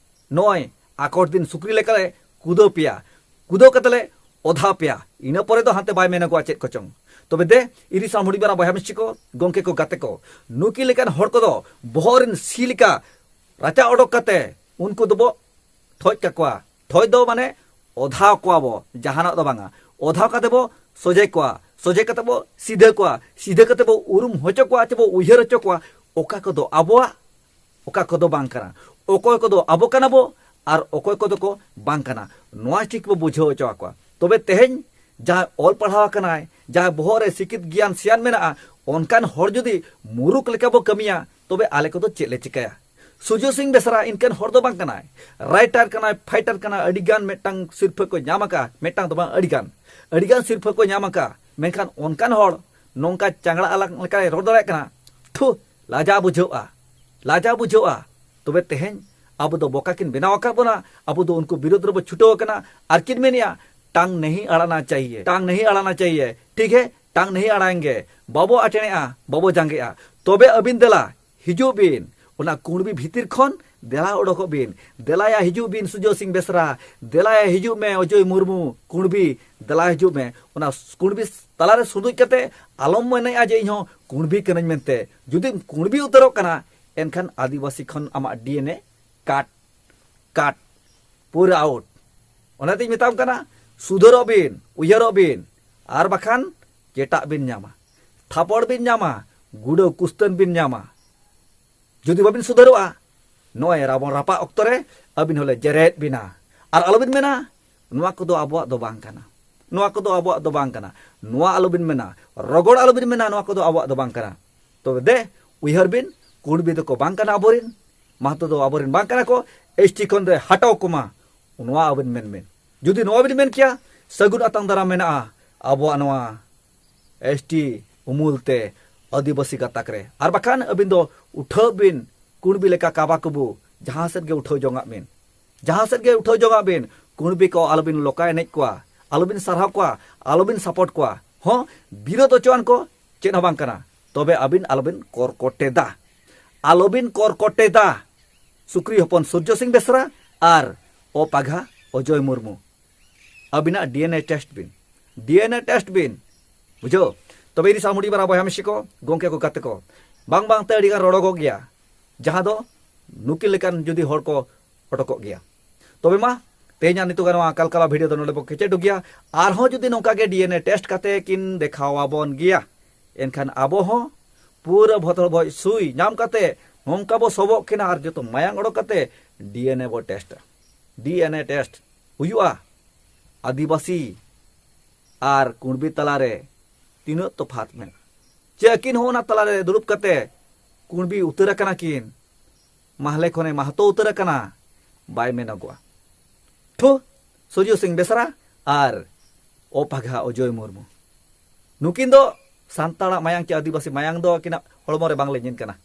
ᱱᱚᱜᱼᱚᱭ ᱟᱠᱚᱴ ᱫᱤᱱ ᱥᱩᱠᱨᱤ ᱞᱮᱠᱟᱞᱮ ᱠᱩᱫᱟᱹᱣ ᱯᱮᱭᱟ, ᱠᱩᱫᱟᱹᱣ ᱠᱟᱛᱮ ᱞᱮ ᱚᱫᱷᱟ ᱯᱮᱭᱟ᱾ ᱤᱱᱟᱹ ᱯᱚᱨᱮ ᱫᱚ ᱦᱟᱱᱛᱮ ᱵᱟᱭ ᱢᱮᱱᱚᱜᱚᱜᱼᱟ ᱪᱮᱫ ᱠᱚᱪᱚᱝ᱾ ᱛᱚᱵᱮ ᱫᱮ, ᱤᱨᱤ ᱥᱟᱢ ᱦᱩᱰᱤᱧ ᱢᱟᱨᱟᱝ ᱵᱚᱭᱦᱟ ᱢᱤᱥᱤ ᱠᱚ, ᱜᱚᱝᱠᱮ ᱠᱚ, ᱜᱟᱛᱮ ᱠᱚ, ᱱᱩᱠᱤᱱ ᱞᱮᱠᱟᱱ ᱦᱚᱲ ᱠᱚᱫᱚ ᱵᱚᱦᱚᱜ ᱨᱮᱱ ᱥᱤ ᱞᱮᱠᱟ ᱨᱟᱪᱟ ᱚᱰᱚᱠ ᱠᱟᱛᱮ ᱩᱱᱠᱩ ᱫᱚᱵᱚ ᱴᱷᱚᱡ ᱠᱟᱠᱚᱣᱟ᱾ ᱴᱷᱚᱡ ᱫᱚ ᱢᱟᱱᱮ ᱚᱫᱷᱟᱣ ᱠᱚᱣᱟ ᱵᱚ, ᱡᱟᱦᱟᱱᱟᱜ ᱫᱚ ᱵᱟᱝᱟ᱾ ᱚᱫᱷᱟᱣ ᱠᱟᱛᱮ ᱵᱚ ᱥᱚᱡᱷᱮ ᱠᱚᱣᱟ, ᱥᱚᱡᱷᱮ ᱠᱟᱛᱮ ᱵᱚ ᱥᱤᱫᱷᱟᱹ ᱠᱚᱣᱟ, ᱥᱤᱫᱷᱟᱹ ᱠᱟᱛᱮ ᱵᱚ ᱩᱨᱩᱢ ᱦᱚᱪᱚ ᱠᱚᱣᱟ, ᱪᱮ ᱵᱚ ᱩᱭᱦᱟᱹᱨ ᱦᱚᱪᱚ ᱠᱚᱣᱟ, ᱚᱠᱟ ᱠᱚᱫᱚ ᱟᱵᱚᱣᱟᱜ, ᱚᱠᱟ ᱠᱚᱫᱚ ᱵᱟᱝ ᱠᱟᱱᱟ, ᱚᱠᱚᱭ ᱠᱚᱫᱚ ᱟᱵᱚ ᱠᱟᱱᱟ ᱵᱚ ᱟᱨ ᱚᱠᱚᱭ ᱠᱚᱫᱚ ᱠᱚ ᱵᱟᱝ ᱠᱟᱱᱟ, ᱱᱚᱣᱟ ᱴᱷᱤᱠ ᱵᱚ ᱵᱩᱡᱷᱟᱹᱣ ᱦᱚᱪᱚ ᱟᱠᱚᱣᱟ᱾ ᱛᱚᱵᱮ ᱛᱮᱦᱮᱧ ᱡᱟᱦᱟᱸᱭ ᱚᱞ ᱯᱟᱲᱦᱟᱣ ᱟᱠᱟᱱᱟᱭ, ᱡᱟᱦᱟᱸᱭ ᱵᱚᱦᱚᱜ ᱨᱮ ᱥᱤᱠᱷᱤᱛ ᱜᱮᱭᱟᱱ ᱥᱮᱭᱟᱱ ᱢᱮᱱᱟᱜᱼᱟ, ᱚᱱᱠᱟᱱ ᱦᱚᱲ ᱡᱩᱫᱤ ᱢᱩᱨᱩᱠ ᱞᱮᱠᱟ ᱵᱚ ᱠᱟᱹᱢᱤᱭᱟ, ᱛᱚᱵᱮ ᱟᱞᱮ ᱠᱚᱫᱚ ᱪᱮᱫ ᱞᱮ ᱪᱤᱠᱟᱹᱭᱟ? ᱥᱩᱨᱡᱚ ᱥᱤᱝ ᱵᱮᱥᱨᱟ ᱤᱱᱠᱟᱱ ᱦᱚᱲ ᱫᱚ ᱵᱟᱝ ᱠᱟᱱᱟᱭ᱾ ᱨᱟᱭᱴᱟᱨ ᱠᱟᱱᱟᱭ, ᱯᱷᱟᱭᱴᱟᱨ ᱠᱟᱱᱟᱭ, ᱟᱹᱰᱤ ᱜᱟᱱ ᱢᱤᱫᱴᱟᱝ ᱥᱤᱨᱯᱷᱟᱹ ᱠᱚ ᱧᱟᱢ ᱟᱠᱟᱫᱼᱟ, ᱢᱤᱫᱴᱟᱝ ᱫᱚ ᱵᱟᱝ, ᱟᱹᱰᱤ ᱜᱟᱱ, ᱟᱹᱰᱤ ᱜᱟᱱ ᱥᱤᱨᱯᱷᱟᱹ ᱠᱚ ᱧᱟᱢ ᱟᱠᱟᱫᱼᱟ᱾ ᱢᱮᱱᱠᱷᱟᱱ ᱚᱱᱠᱟᱱ ᱦᱚᱲ ᱱᱚᱝᱠᱟ ᱪᱟᱝᱲᱟ ᱟᱞᱟᱝ ᱞᱮᱠᱟᱭ ᱨᱚᱲ ᱫᱟᱲᱮᱭᱟᱜ ᱠᱟᱱᱟ? ᱛᱷᱩ, ᱞᱟᱡᱟᱣ ᱵᱩᱡᱷᱟᱹᱜᱼᱟ, ᱞᱟᱡᱟᱣ ᱵᱩᱡᱷᱟᱹᱜᱼᱟ᱾ ᱛᱚᱵᱮ ᱛᱮᱦᱮᱧ ᱟᱵᱚ ᱫᱚ ᱵᱚᱠᱟ ᱠᱤᱱ ᱵᱮᱱᱟᱣ ᱟᱠᱟᱫ ᱵᱚᱱᱟ, ᱟᱵᱚ ᱫᱚ ᱩᱱᱠᱩ ᱵᱤᱨᱳᱫᱷ ᱨᱮᱵᱚ ᱪᱷᱩᱴᱟᱹᱣ ᱟᱠᱟᱱᱟ᱾ ᱟᱨ ᱠᱤᱱ ᱢᱮᱱᱮᱜᱼᱟ, "ᱴᱟᱝ ᱱᱟᱦᱤ ᱟᱲᱟᱱᱟ ᱪᱟᱦᱤᱭᱮ, ᱴᱟᱝ ᱱᱟᱦᱤ ᱟᱲᱟᱱᱟ ᱪᱟᱦᱤᱭᱮ, ᱴᱷᱤᱠ ᱦᱮ, ᱴᱟᱝ ᱱᱟᱦᱤ ᱟᱲᱟᱭᱮᱝᱜᱮ, ᱵᱟᱵᱚ ᱟᱴᱮᱬᱮᱜᱼᱟ, ᱵᱟᱵᱚ ᱡᱟᱸᱜᱮᱜᱼᱟ᱾ ᱛᱚᱵᱮ ᱟᱹᱵᱤᱱ ᱫᱮᱞᱟ ᱦᱤᱡᱩᱜ ᱵᱤᱱ, ᱚᱱᱟ ᱠᱩᱬᱵᱤ ᱵᱷᱤᱛᱤᱨ ᱠᱷᱚᱱ ᱫᱮᱞᱟ ᱚᱰᱚᱠᱚᱜ ᱵᱤᱱ, ᱫᱮᱞᱟᱭᱟ ᱦᱤᱡᱩᱜ ᱵᱤᱱ ᱥᱩᱡᱚᱭ ᱥᱤᱝ ᱵᱮᱥᱨᱟ, ᱫᱮᱞᱟᱭᱟ ᱦᱤᱡᱩᱜ ᱢᱮ ᱚᱡᱚᱭ ᱢᱩᱨᱢᱩ, ᱠᱩᱬᱵᱤ, ᱫᱮᱞᱟ ᱦᱤᱡᱩᱜ ᱢᱮ, ᱚᱱᱟ ᱠᱩᱬᱵᱤ ᱛᱟᱞᱟᱨᱮ ᱥᱩᱸᱫᱩᱡ ᱠᱟᱛᱮ ᱟᱞᱚᱢ ᱢᱚᱱᱮᱭᱟ ᱡᱮ ᱤᱧ ᱦᱚᱸ ᱠᱩᱬᱵᱤ ᱠᱟᱹᱱᱟᱹᱧ ᱢᱮᱱᱛᱮ᱾ ᱡᱩᱫᱤᱢ ᱠᱩᱬᱵᱤ ᱩᱛᱟᱹᱨᱚᱜ ᱠᱟᱱᱟ, ᱮᱱᱠᱷᱟᱱ ᱟᱹᱫᱤᱵᱟᱹᱥᱤ ᱠᱷᱚᱱ ᱟᱢᱟᱜ ᱰᱤ ᱮᱱ ᱮ ᱠᱟᱴ, ᱠᱟᱴ, ᱯᱩᱨᱟᱹ ᱟᱣᱩᱴ᱾ ᱚᱱᱟᱛᱤᱧ ᱢᱮᱛᱟᱢ ᱠᱟᱱᱟ, ᱥᱩᱫᱷᱟᱹᱨᱚᱜ ᱵᱤᱱ, ᱩᱭᱦᱟᱹᱨᱚᱜ ᱵᱤᱱ, ᱟᱨ ᱵᱟᱠᱷᱟᱱ ᱪᱮᱴᱟᱜ ᱵᱤᱱ ᱧᱟᱢᱟ, ᱛᱷᱟᱯᱚᱲ ᱵᱤᱱ ᱧᱟᱢᱟ, ᱜᱩᱰᱟᱹᱣ ᱠᱩᱥᱛᱟᱹᱱ ᱵᱤᱱ ᱧᱟᱢᱟ᱾ ᱡᱩᱫᱤ ᱵᱟᱵᱤᱱ ᱥᱩᱫᱷᱟᱹᱨᱚᱜᱼᱟ, ᱱᱚᱜᱼᱚᱭ ᱨᱟᱵᱚᱱ ᱨᱟᱯᱟᱜ ᱚᱠᱛᱚ ᱨᱮ ᱟᱹᱵᱤᱱ ᱦᱚᱸᱞᱮ ᱡᱮᱨᱮᱫ ᱵᱤᱱᱟ᱾ ᱟᱨ ᱟᱞᱚᱵᱤᱱ ᱢᱮᱱᱟ, "ᱱᱚᱣᱟ ᱠᱚᱫᱚ ᱟᱵᱚᱣᱟᱜ ᱫᱚ ᱵᱟᱝ ᱠᱟᱱᱟ, ᱱᱚᱣᱟ ᱠᱚᱫᱚ ᱟᱵᱚᱣᱟᱜ ᱫᱚ ᱵᱟᱝ ᱠᱟᱱᱟ", ᱱᱚᱣᱟ ᱟᱞᱚᱵᱤᱱ ᱢᱮᱱᱟ, ᱨᱚᱜᱚᱲ ᱟᱞᱚᱵᱤᱱ ᱢᱮᱱᱟ, "ᱱᱚᱣᱟ ᱠᱚᱫᱚ ᱟᱵᱚᱣᱟᱜ ᱫᱚ ᱵᱟᱝ ᱠᱟᱱᱟ"᱾ ᱛᱚᱵᱮ ᱫᱮ, ᱩᱭᱦᱟᱹᱨ ᱵᱤᱱ, ᱠᱩᱬᱵᱤ ᱫᱚᱠᱚ ᱵᱟᱝ ᱠᱟᱱᱟ ᱟᱵᱚᱨᱮᱱ, ᱢᱟᱦᱛᱚ ᱫᱚ ᱟᱵᱚᱨᱮᱱ ᱵᱟᱝ ᱠᱟᱱᱟ ᱠᱚ, ᱮᱥᱴᱤ ᱠᱷᱚᱱ ᱫᱚ ᱦᱟᱴᱟᱣ ᱠᱚᱢᱟ, ᱱᱚᱣᱟ ᱟᱵᱤᱱ ᱢᱮᱱ ᱵᱤᱱ᱾ ᱡᱩᱫᱤ ᱱᱚᱣᱟ ᱵᱤᱱ ᱢᱮᱱ ᱠᱮᱭᱟ, ᱥᱟᱹᱜᱩᱱ ᱟᱛᱟᱝ ᱫᱟᱨᱟᱢ ᱢᱮᱱᱟᱜᱼᱟ ᱟᱵᱚᱣᱟᱜ ᱱᱚᱣᱟ ᱮᱥᱴᱤ ᱩᱢᱩᱞ ᱛᱮ ᱟᱹᱫᱤᱵᱟᱹᱥᱤ ᱜᱟᱛᱟᱠ ᱨᱮ᱾ ᱟᱨ ᱵᱟᱠᱷᱟᱱ ᱟᱹᱵᱤᱱ ᱫᱚ ᱩᱴᱷᱟᱹᱜ ᱵᱤᱱ, ᱠᱩᱬᱵᱤ ᱞᱮᱠᱟ ᱠᱟᱵᱟ ᱠᱩᱵᱩ, ᱡᱟᱦᱟᱸ ᱥᱮᱫ ᱜᱮ ᱩᱴᱷᱟᱹᱣ ᱡᱚᱝᱟᱜ ᱵᱤᱱ, ᱡᱟᱦᱟᱸ ᱥᱮᱫ ᱜᱮ ᱩᱴᱷᱟᱹᱣ ᱡᱚᱝᱟᱜ ᱵᱤᱱ᱾ ᱠᱩᱬᱵᱤ ᱠᱚ ᱟᱞᱚᱵᱤᱱ ᱞᱚᱠᱟ ᱮᱱᱮᱡ ᱠᱚᱣᱟ, ᱟᱞᱚᱵᱤᱱ ᱥᱟᱨᱦᱟᱣ ᱠᱚᱣᱟ, ᱟᱞᱚᱵᱤᱱ ᱥᱟᱯᱳᱨᱴ ᱠᱚᱣᱟ᱾ ᱦᱚᱸ, ᱵᱤᱨᱳᱫ ᱦᱚᱪᱚᱣᱟᱱ ᱠᱚ ᱪᱮᱫ ᱦᱚᱸ ᱵᱟᱝ ᱠᱟᱱᱟ, ᱛᱚᱵᱮ ᱟᱹᱵᱤᱱ ᱟᱞᱚᱵᱤᱱ ᱠᱚᱨᱠᱚᱴᱮᱫᱟ, ᱟᱞᱚᱵᱤᱱ ᱠᱚᱨᱠᱚᱴᱮᱫᱟ᱾ ᱥᱩᱠᱨᱤ ᱦᱚᱯᱚᱱ ᱥᱩᱨᱡᱚ ᱥᱤᱝ ᱵᱮᱥᱨᱟ ᱟᱨ ᱚᱯᱟᱜᱷᱟ ᱚᱡᱚᱭ ᱢᱩᱨᱢᱩ, ᱟᱹᱵᱤᱱᱟᱜ ᱰᱤ ᱮᱱ ᱮ ᱴᱮᱥᱴ ᱵᱤᱱ, ᱰᱤ ᱮᱱ ᱮ ᱴᱮᱥᱴ ᱵᱤᱱ, ᱵᱩᱡᱷᱟᱹᱣ? ᱛᱚᱵᱮ ᱤᱧ ᱥᱟᱶ ᱢᱩᱰᱤ ᱵᱟᱨᱟ ᱵᱚᱭᱦᱟ ᱢᱤᱥᱤ ᱠᱚ, ᱜᱚᱢᱠᱮ ᱠᱚ, ᱜᱟᱛᱮ ᱠᱚ, ᱵᱟᱝ ᱵᱟᱝᱛᱮ ᱟᱹᱰᱤ ᱜᱟᱱ ᱨᱚᱲᱚᱜᱚᱜ ᱜᱮᱭᱟ, ᱡᱟᱦᱟᱸ ᱫᱚ ᱱᱩᱠᱤᱱ ᱞᱮᱠᱟᱱ ᱡᱩᱫᱤ ᱦᱚᱲ ᱠᱚ ᱚᱰᱚᱠᱚᱜ ᱜᱮᱭᱟ᱾ ᱛᱚᱵᱮ ᱢᱟ, ᱛᱮᱦᱮᱧᱟᱜ ᱱᱤᱛᱚᱜᱟᱜ ᱱᱚᱣᱟ ᱠᱟᱞᱠᱟᱞᱟ ᱵᱷᱤᱰᱤᱭᱳ ᱫᱚ ᱱᱚᱰᱮ ᱵᱚ ᱠᱮᱪᱮᱫ ᱜᱮᱭᱟ᱾ ᱟᱨᱦᱚᱸ ᱡᱩᱫᱤ ᱱᱚᱝᱠᱟ ᱜᱮ ᱰᱤ ᱮᱱ ᱮ ᱴᱮᱥᱴ ᱠᱟᱛᱮ ᱠᱤᱱ ᱫᱮᱠᱷᱟᱣ ᱟᱵᱚᱱ ᱜᱮᱭᱟ, ᱮᱱᱠᱷᱟᱱ ᱟᱵᱚ ᱦᱚᱸ ᱯᱩᱨᱟᱹ ᱵᱷᱚᱛᱚᱲ ᱵᱷᱚᱡ ᱥᱩᱭ ᱧᱟᱢ ᱠᱟᱛᱮ ᱱᱚᱝᱠᱟ ᱵᱚ ᱥᱚᱵᱚᱜ ᱠᱤᱱᱟ ᱟᱨ ᱡᱚᱛᱚ ᱢᱟᱭᱟᱝ ᱚᱰᱚᱠ ᱠᱟᱛᱮ ᱰᱤ ᱮᱱ ᱮ ᱵᱚ ᱴᱮᱥᱴᱟ᱾ ᱰᱤ ᱮᱱ ᱮ ᱴᱮᱥᱴ ᱦᱩᱭᱩᱜᱼᱟ ᱟᱹᱫᱤᱵᱟᱹᱥᱤ ᱟᱨ ᱠᱩᱬᱵᱤ ᱛᱟᱞᱟᱨᱮ ᱛᱤᱱᱟᱹᱜ ᱛᱚᱯᱷᱟᱛ ᱢᱮᱱᱟᱜᱼᱟ᱾ ᱪᱮ ᱟᱹᱠᱤᱱ ᱦᱚᱸ ᱚᱱᱟ ᱛᱟᱞᱟᱨᱮ ᱫᱩᱲᱩᱵ ᱠᱟᱛᱮ ᱠᱩᱬᱵᱤ ᱩᱛᱟᱹᱨ ᱟᱠᱟᱱᱟ ᱠᱤᱱ, ᱢᱟᱦᱞᱮ ᱠᱷᱚᱱᱮ ᱢᱟᱦᱛᱚ ᱩᱛᱟᱹᱨ ᱟᱠᱟᱱᱟ, ᱵᱟᱭ ᱢᱮᱱᱚᱜᱚᱜᱼᱟ᱾ ᱛᱷᱩ, ᱥᱩᱨᱡᱚ ᱥᱤᱝ ᱵᱮᱥᱨᱟ ᱟᱨ ᱚᱯᱟᱜᱷᱟ ᱚᱡᱚᱭ ᱢᱩᱨᱢᱩ, ᱱᱩᱠᱤᱱ ᱫᱚ ᱥᱟᱱᱛᱟᱲᱟᱜ ᱢᱟᱭᱟᱝ ᱪᱮ ᱟᱹᱫᱤᱵᱟᱹᱥᱤ ᱢᱟᱭᱟᱝ ᱫᱚ ᱟᱹᱠᱤᱱᱟᱜ ᱦᱚᱲᱢᱚ ᱨᱮ ᱵᱟᱝ ᱞᱤᱸᱡᱤᱱ ᱠᱟᱱᱟ᱾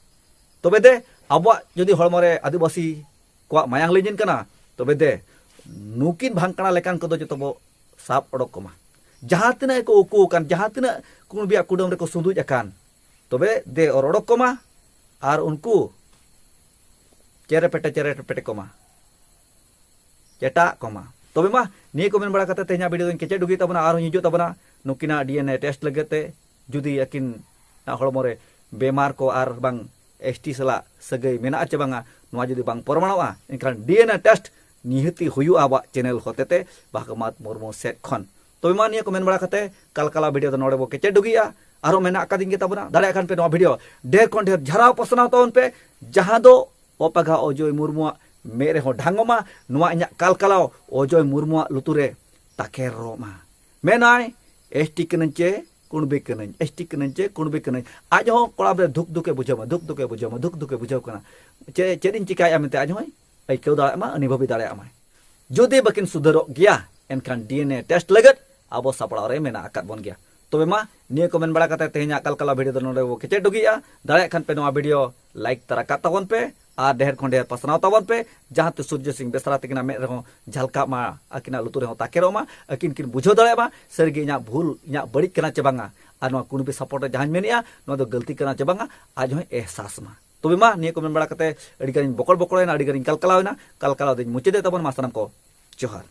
ᱛᱚᱵᱮ ᱫᱮ, ᱟᱵᱚᱣᱟᱜ ᱡᱩᱫᱤ ᱦᱚᱲᱢᱚ ᱨᱮ ᱟᱹᱫᱤᱵᱟᱹᱥᱤ ᱠᱚᱣᱟᱜ ᱢᱟᱭᱟᱝ ᱞᱤᱸᱡᱤᱱ ᱠᱟᱱᱟ, ᱛᱚᱵᱮ ᱫᱮ, ᱱᱩᱠᱤᱱ ᱵᱷᱟᱝᱠᱲᱟ ᱞᱮᱠᱟᱱ ᱠᱚᱫᱚ ᱡᱚᱛᱚ ᱵᱚ ᱥᱟᱵ ᱚᱰᱚᱠ ᱠᱚᱢᱟ᱾ ᱡᱟᱦᱟᱸ ᱛᱤᱱᱟᱹᱜ ᱜᱮᱠᱚ ᱩᱠᱩ ᱟᱠᱟᱱ, ᱡᱟᱦᱟᱸ ᱛᱤᱱᱟᱹᱜ ᱠᱩᱬᱵᱤᱭᱟᱜ ᱠᱩᱰᱟᱹᱢ ᱨᱮᱠᱚ ᱥᱩᱸᱫᱩᱡ ᱟᱠᱟᱱ, ᱛᱚᱵᱮ ᱫᱮ ᱚᱨ ᱚᱰᱚᱠ ᱠᱚᱢᱟ ᱟᱨ ᱩᱱᱠᱩ ᱪᱮᱨᱮ ᱯᱮᱴᱮ, ᱪᱮᱨᱮ ᱯᱮᱴᱮ ᱠᱚᱢᱟ, ᱪᱮᱴᱟᱜ ᱠᱚᱢᱟ᱾ ᱛᱚᱵᱮ ᱢᱟ, ᱱᱤᱭᱟᱹ ᱠᱚ ᱢᱮᱱ ᱵᱟᱲᱟ ᱠᱟᱛᱮ ᱛᱮᱦᱮᱧᱟᱜ ᱵᱷᱤᱰᱤᱭᱳ ᱫᱚᱧ ᱠᱮᱪᱮᱫ ᱰᱩᱜᱤ ᱛᱟᱵᱚᱱᱟ᱾ ᱟᱨᱦᱚᱸ ᱦᱤᱡᱩᱜ ᱛᱟᱵᱚᱱᱟ ᱱᱩᱠᱤᱱᱟᱜ ᱰᱤ ᱮᱱ ᱮ ᱴᱮᱥᱴ ᱞᱟᱹᱜᱤᱫ ᱛᱮ, ᱡᱩᱫᱤ ᱟᱹᱠᱤᱱᱟᱜ ᱦᱚᱲᱢᱚ ᱨᱮ ᱵᱮᱢᱟᱨ ᱠᱚ ᱟᱨ ᱵᱟᱝ ᱮᱥ ᱴᱤ ᱥᱟᱞᱟᱜ ᱥᱟᱹᱜᱟᱹᱭ ᱢᱮᱱᱟᱜᱼᱟ ᱪᱮ ᱵᱟᱝᱟ, ᱱᱚᱣᱟ ᱡᱩᱫᱤ ᱵᱟᱝ ᱯᱨᱚᱢᱟᱬᱚᱜᱼᱟ, ᱮᱱᱠᱷᱟᱱ ᱰᱤ ᱮᱱ ᱮ ᱴᱮᱥᱴ ᱱᱤᱦᱟᱹᱛᱤ ᱦᱩᱭᱩᱜᱼᱟ ᱟᱵᱚᱣᱟᱜ ᱪᱮᱱᱮᱞ ᱦᱚᱛᱮᱛᱮ ᱵᱷᱟᱜᱽᱢᱟᱛ ᱢᱩᱨᱢᱩ ᱥᱮᱫ ᱠᱷᱚᱱ᱾ ᱛᱚᱵᱮ ᱢᱟ, ᱱᱤᱭᱟᱹ ᱠᱚ ᱢᱮᱱ ᱵᱟᱲᱟ ᱠᱟᱛᱮ ᱠᱟᱞᱠᱟᱞᱟ ᱵᱷᱤᱰᱤᱭᱳ ᱫᱚ ᱱᱚᱰᱮ ᱵᱚ ᱠᱮᱪᱮᱫ ᱰᱩᱜᱤᱜᱼᱟ᱾ ᱟᱨᱦᱚᱸ ᱢᱮᱱᱟᱜ ᱟᱠᱟᱫᱤᱧ ᱜᱮ ᱛᱟᱵᱚᱱᱟ᱾ ᱫᱟᱲᱮᱭᱟᱜ ᱠᱷᱟᱱ ᱯᱮ ᱱᱚᱣᱟ ᱵᱷᱤᱰᱤᱭᱳ ᱰᱷᱮᱨ ᱠᱷᱚᱱ ᱰᱷᱮᱨ ᱡᱷᱟᱨᱟᱣ ᱯᱟᱥᱱᱟᱣ ᱛᱟᱵᱚᱱ ᱯᱮ, ᱡᱟᱦᱟᱸ ᱫᱚ ᱚᱯᱟᱜᱟ ᱚᱡᱚᱭ ᱢᱩᱨᱢᱩᱣᱟᱜ ᱢᱮᱫ ᱨᱮᱦᱚᱸ ᱰᱷᱟᱝᱚᱜ ᱢᱟ᱾ ᱱᱚᱣᱟ ᱤᱧᱟᱹᱜ ᱠᱟᱞᱠᱟᱞᱟᱣ ᱚᱡᱚᱭ ᱢᱩᱨᱢᱩᱣᱟᱜ ᱞᱩᱛᱩᱨ ᱨᱮ ᱛᱟᱠᱮᱨᱚᱜ ᱢᱟ᱾ ᱢᱮᱱᱟᱭ, "ᱮᱥ ᱴᱤ ᱠᱟᱹᱱᱟᱹᱧ ᱪᱮ ᱠᱩᱬᱵᱤ ᱠᱟᱹᱱᱟᱹᱧ, ᱮᱥ ᱴᱤ ᱠᱟᱹᱱᱟᱹᱧ ᱪᱮ ᱠᱩᱬᱵᱤ ᱠᱟᱹᱱᱟᱹᱧ?" ᱟᱡ ᱦᱚᱸ ᱠᱚᱲᱟ ᱨᱮ ᱫᱩᱠ ᱫᱩᱠᱮ ᱵᱩᱡᱷᱟᱹᱣ ᱢᱟ, ᱫᱩᱠ ᱫᱩᱠᱮ ᱵᱩᱡᱷᱟᱹᱣ ᱢᱟ, ᱫᱩᱠ ᱫᱩᱠᱮ ᱵᱩᱡᱷᱟᱹᱣ ᱠᱟᱱᱟ᱾ ᱪᱮ ᱪᱮᱫ ᱤᱧ ᱪᱤᱠᱟᱭᱟ ᱢᱮᱱᱛᱮ ᱟᱡ ᱦᱚᱸᱭ ᱟᱹᱭᱠᱟᱹᱣ ᱫᱟᱲᱮᱭᱟᱜ ᱢᱟ, ᱚᱱᱩᱵᱷᱚᱵᱤ ᱫᱟᱲᱮᱭᱟᱜ ᱢᱟᱭ᱾ ᱡᱩᱫᱤ ᱵᱟᱹᱠᱤᱱ ᱥᱩᱫᱷᱟᱹᱨᱚᱜ ᱜᱮᱭᱟ, ᱮᱱᱠᱷᱟᱱ ᱰᱤ ᱮᱱ ᱮ ᱴᱮᱥᱴ ᱞᱟᱹᱜᱤᱫ ᱟᱵᱚ ᱥᱟᱯᱲᱟᱣ ᱨᱮ ᱢᱮᱱᱟᱜ ᱟᱠᱟᱫ ᱵᱚᱱ ᱜᱮᱭᱟ᱾ ᱛᱚᱵᱮ ᱢᱟ, ᱱᱤᱭᱟᱹ ᱠᱚ ᱢᱮᱱ ᱵᱟᱲᱟ ᱠᱟᱛᱮ ᱛᱮᱦᱮᱧᱟᱜ ᱠᱟᱞᱠᱟᱞᱟ ᱵᱷᱤᱰᱤᱭᱳ ᱫᱚ ᱱᱚᱰᱮ ᱵᱚ ᱠᱮᱪᱮᱫ ᱰᱩᱜᱤᱜᱼᱟ᱾ ᱫᱟᱲᱮᱭᱟᱜ ᱠᱷᱟᱱ ᱯᱮ ᱱᱚᱣᱟ ᱵᱷᱤᱰᱤᱭᱳ ᱞᱟᱭᱤᱠ ᱛᱟᱨᱟ ᱠᱟᱜ ᱛᱟᱵᱚᱱ ᱯᱮ ᱟᱨ ᱰᱷᱮᱨ ᱠᱷᱚᱱ ᱰᱷᱮᱨ ᱯᱟᱥᱱᱟᱣ ᱛᱟᱵᱚᱱ ᱯᱮ, ᱡᱟᱦᱟᱸ ᱛᱮ ᱥᱩᱨᱡᱚ ᱥᱤᱝ ᱵᱮᱥᱨᱟ ᱛᱟᱹᱠᱤᱱᱟᱜ ᱢᱮᱫ ᱨᱮᱦᱚᱸ ᱡᱷᱟᱞᱠᱟᱜ ᱢᱟ, ᱟᱹᱠᱤᱱᱟᱜ ᱞᱩᱛᱩᱨ ᱨᱮᱦᱚᱸ ᱛᱟᱠᱮᱨᱚᱜ ᱢᱟ, ᱟᱹᱠᱤᱱ ᱠᱤᱱ ᱵᱩᱡᱷᱟᱹᱣ ᱫᱟᱲᱮᱭᱟᱜ ᱢᱟ ᱥᱟᱹᱨᱤᱜᱮ ᱤᱧᱟᱜ ᱵᱷᱩᱞ, ᱤᱧᱟᱜ ᱵᱟᱹᱲᱤᱡ ᱠᱟᱱᱟ ᱪᱮ ᱵᱟᱝᱟ, ᱟᱨ ᱱᱚᱣᱟ ᱠᱩᱬᱵᱤ ᱥᱟᱯᱳᱨᱴ ᱨᱮ ᱡᱟᱦᱟᱸᱧ ᱢᱮᱱᱮᱜᱼᱟ, ᱱᱚᱣᱟ ᱫᱚ ᱜᱟᱹᱞᱛᱤ ᱠᱟᱱᱟ ᱪᱮ ᱵᱟᱝᱟ, ᱟᱡ ᱦᱚᱸᱭ ᱮᱦᱥᱟᱥ ᱢᱟ᱾ ᱛᱚᱵᱮ ᱢᱟ, ᱱᱤᱭᱟᱹ ᱠᱚ ᱢᱮᱱ ᱵᱟᱲᱟ ᱠᱟᱛᱮ ᱟᱹᱰᱤ ᱜᱟᱱᱤᱧ ᱵᱚᱠᱚᱲ ᱵᱚᱠᱚᱲᱮᱱᱟ, ᱟᱹᱰᱤ ᱜᱟᱱᱤᱧ ᱠᱟᱞᱠᱟᱞᱟᱣᱮᱱᱟ᱾ ᱠᱟᱞᱠᱟᱞᱟᱣ ᱫᱚᱧ ᱢᱩᱪᱟᱹᱫᱮᱫ ᱛᱟᱵᱚᱱ ᱢᱟ᱾ ᱥᱟᱱᱟᱢ ᱠᱚ ᱡᱚᱦᱟᱨ᱾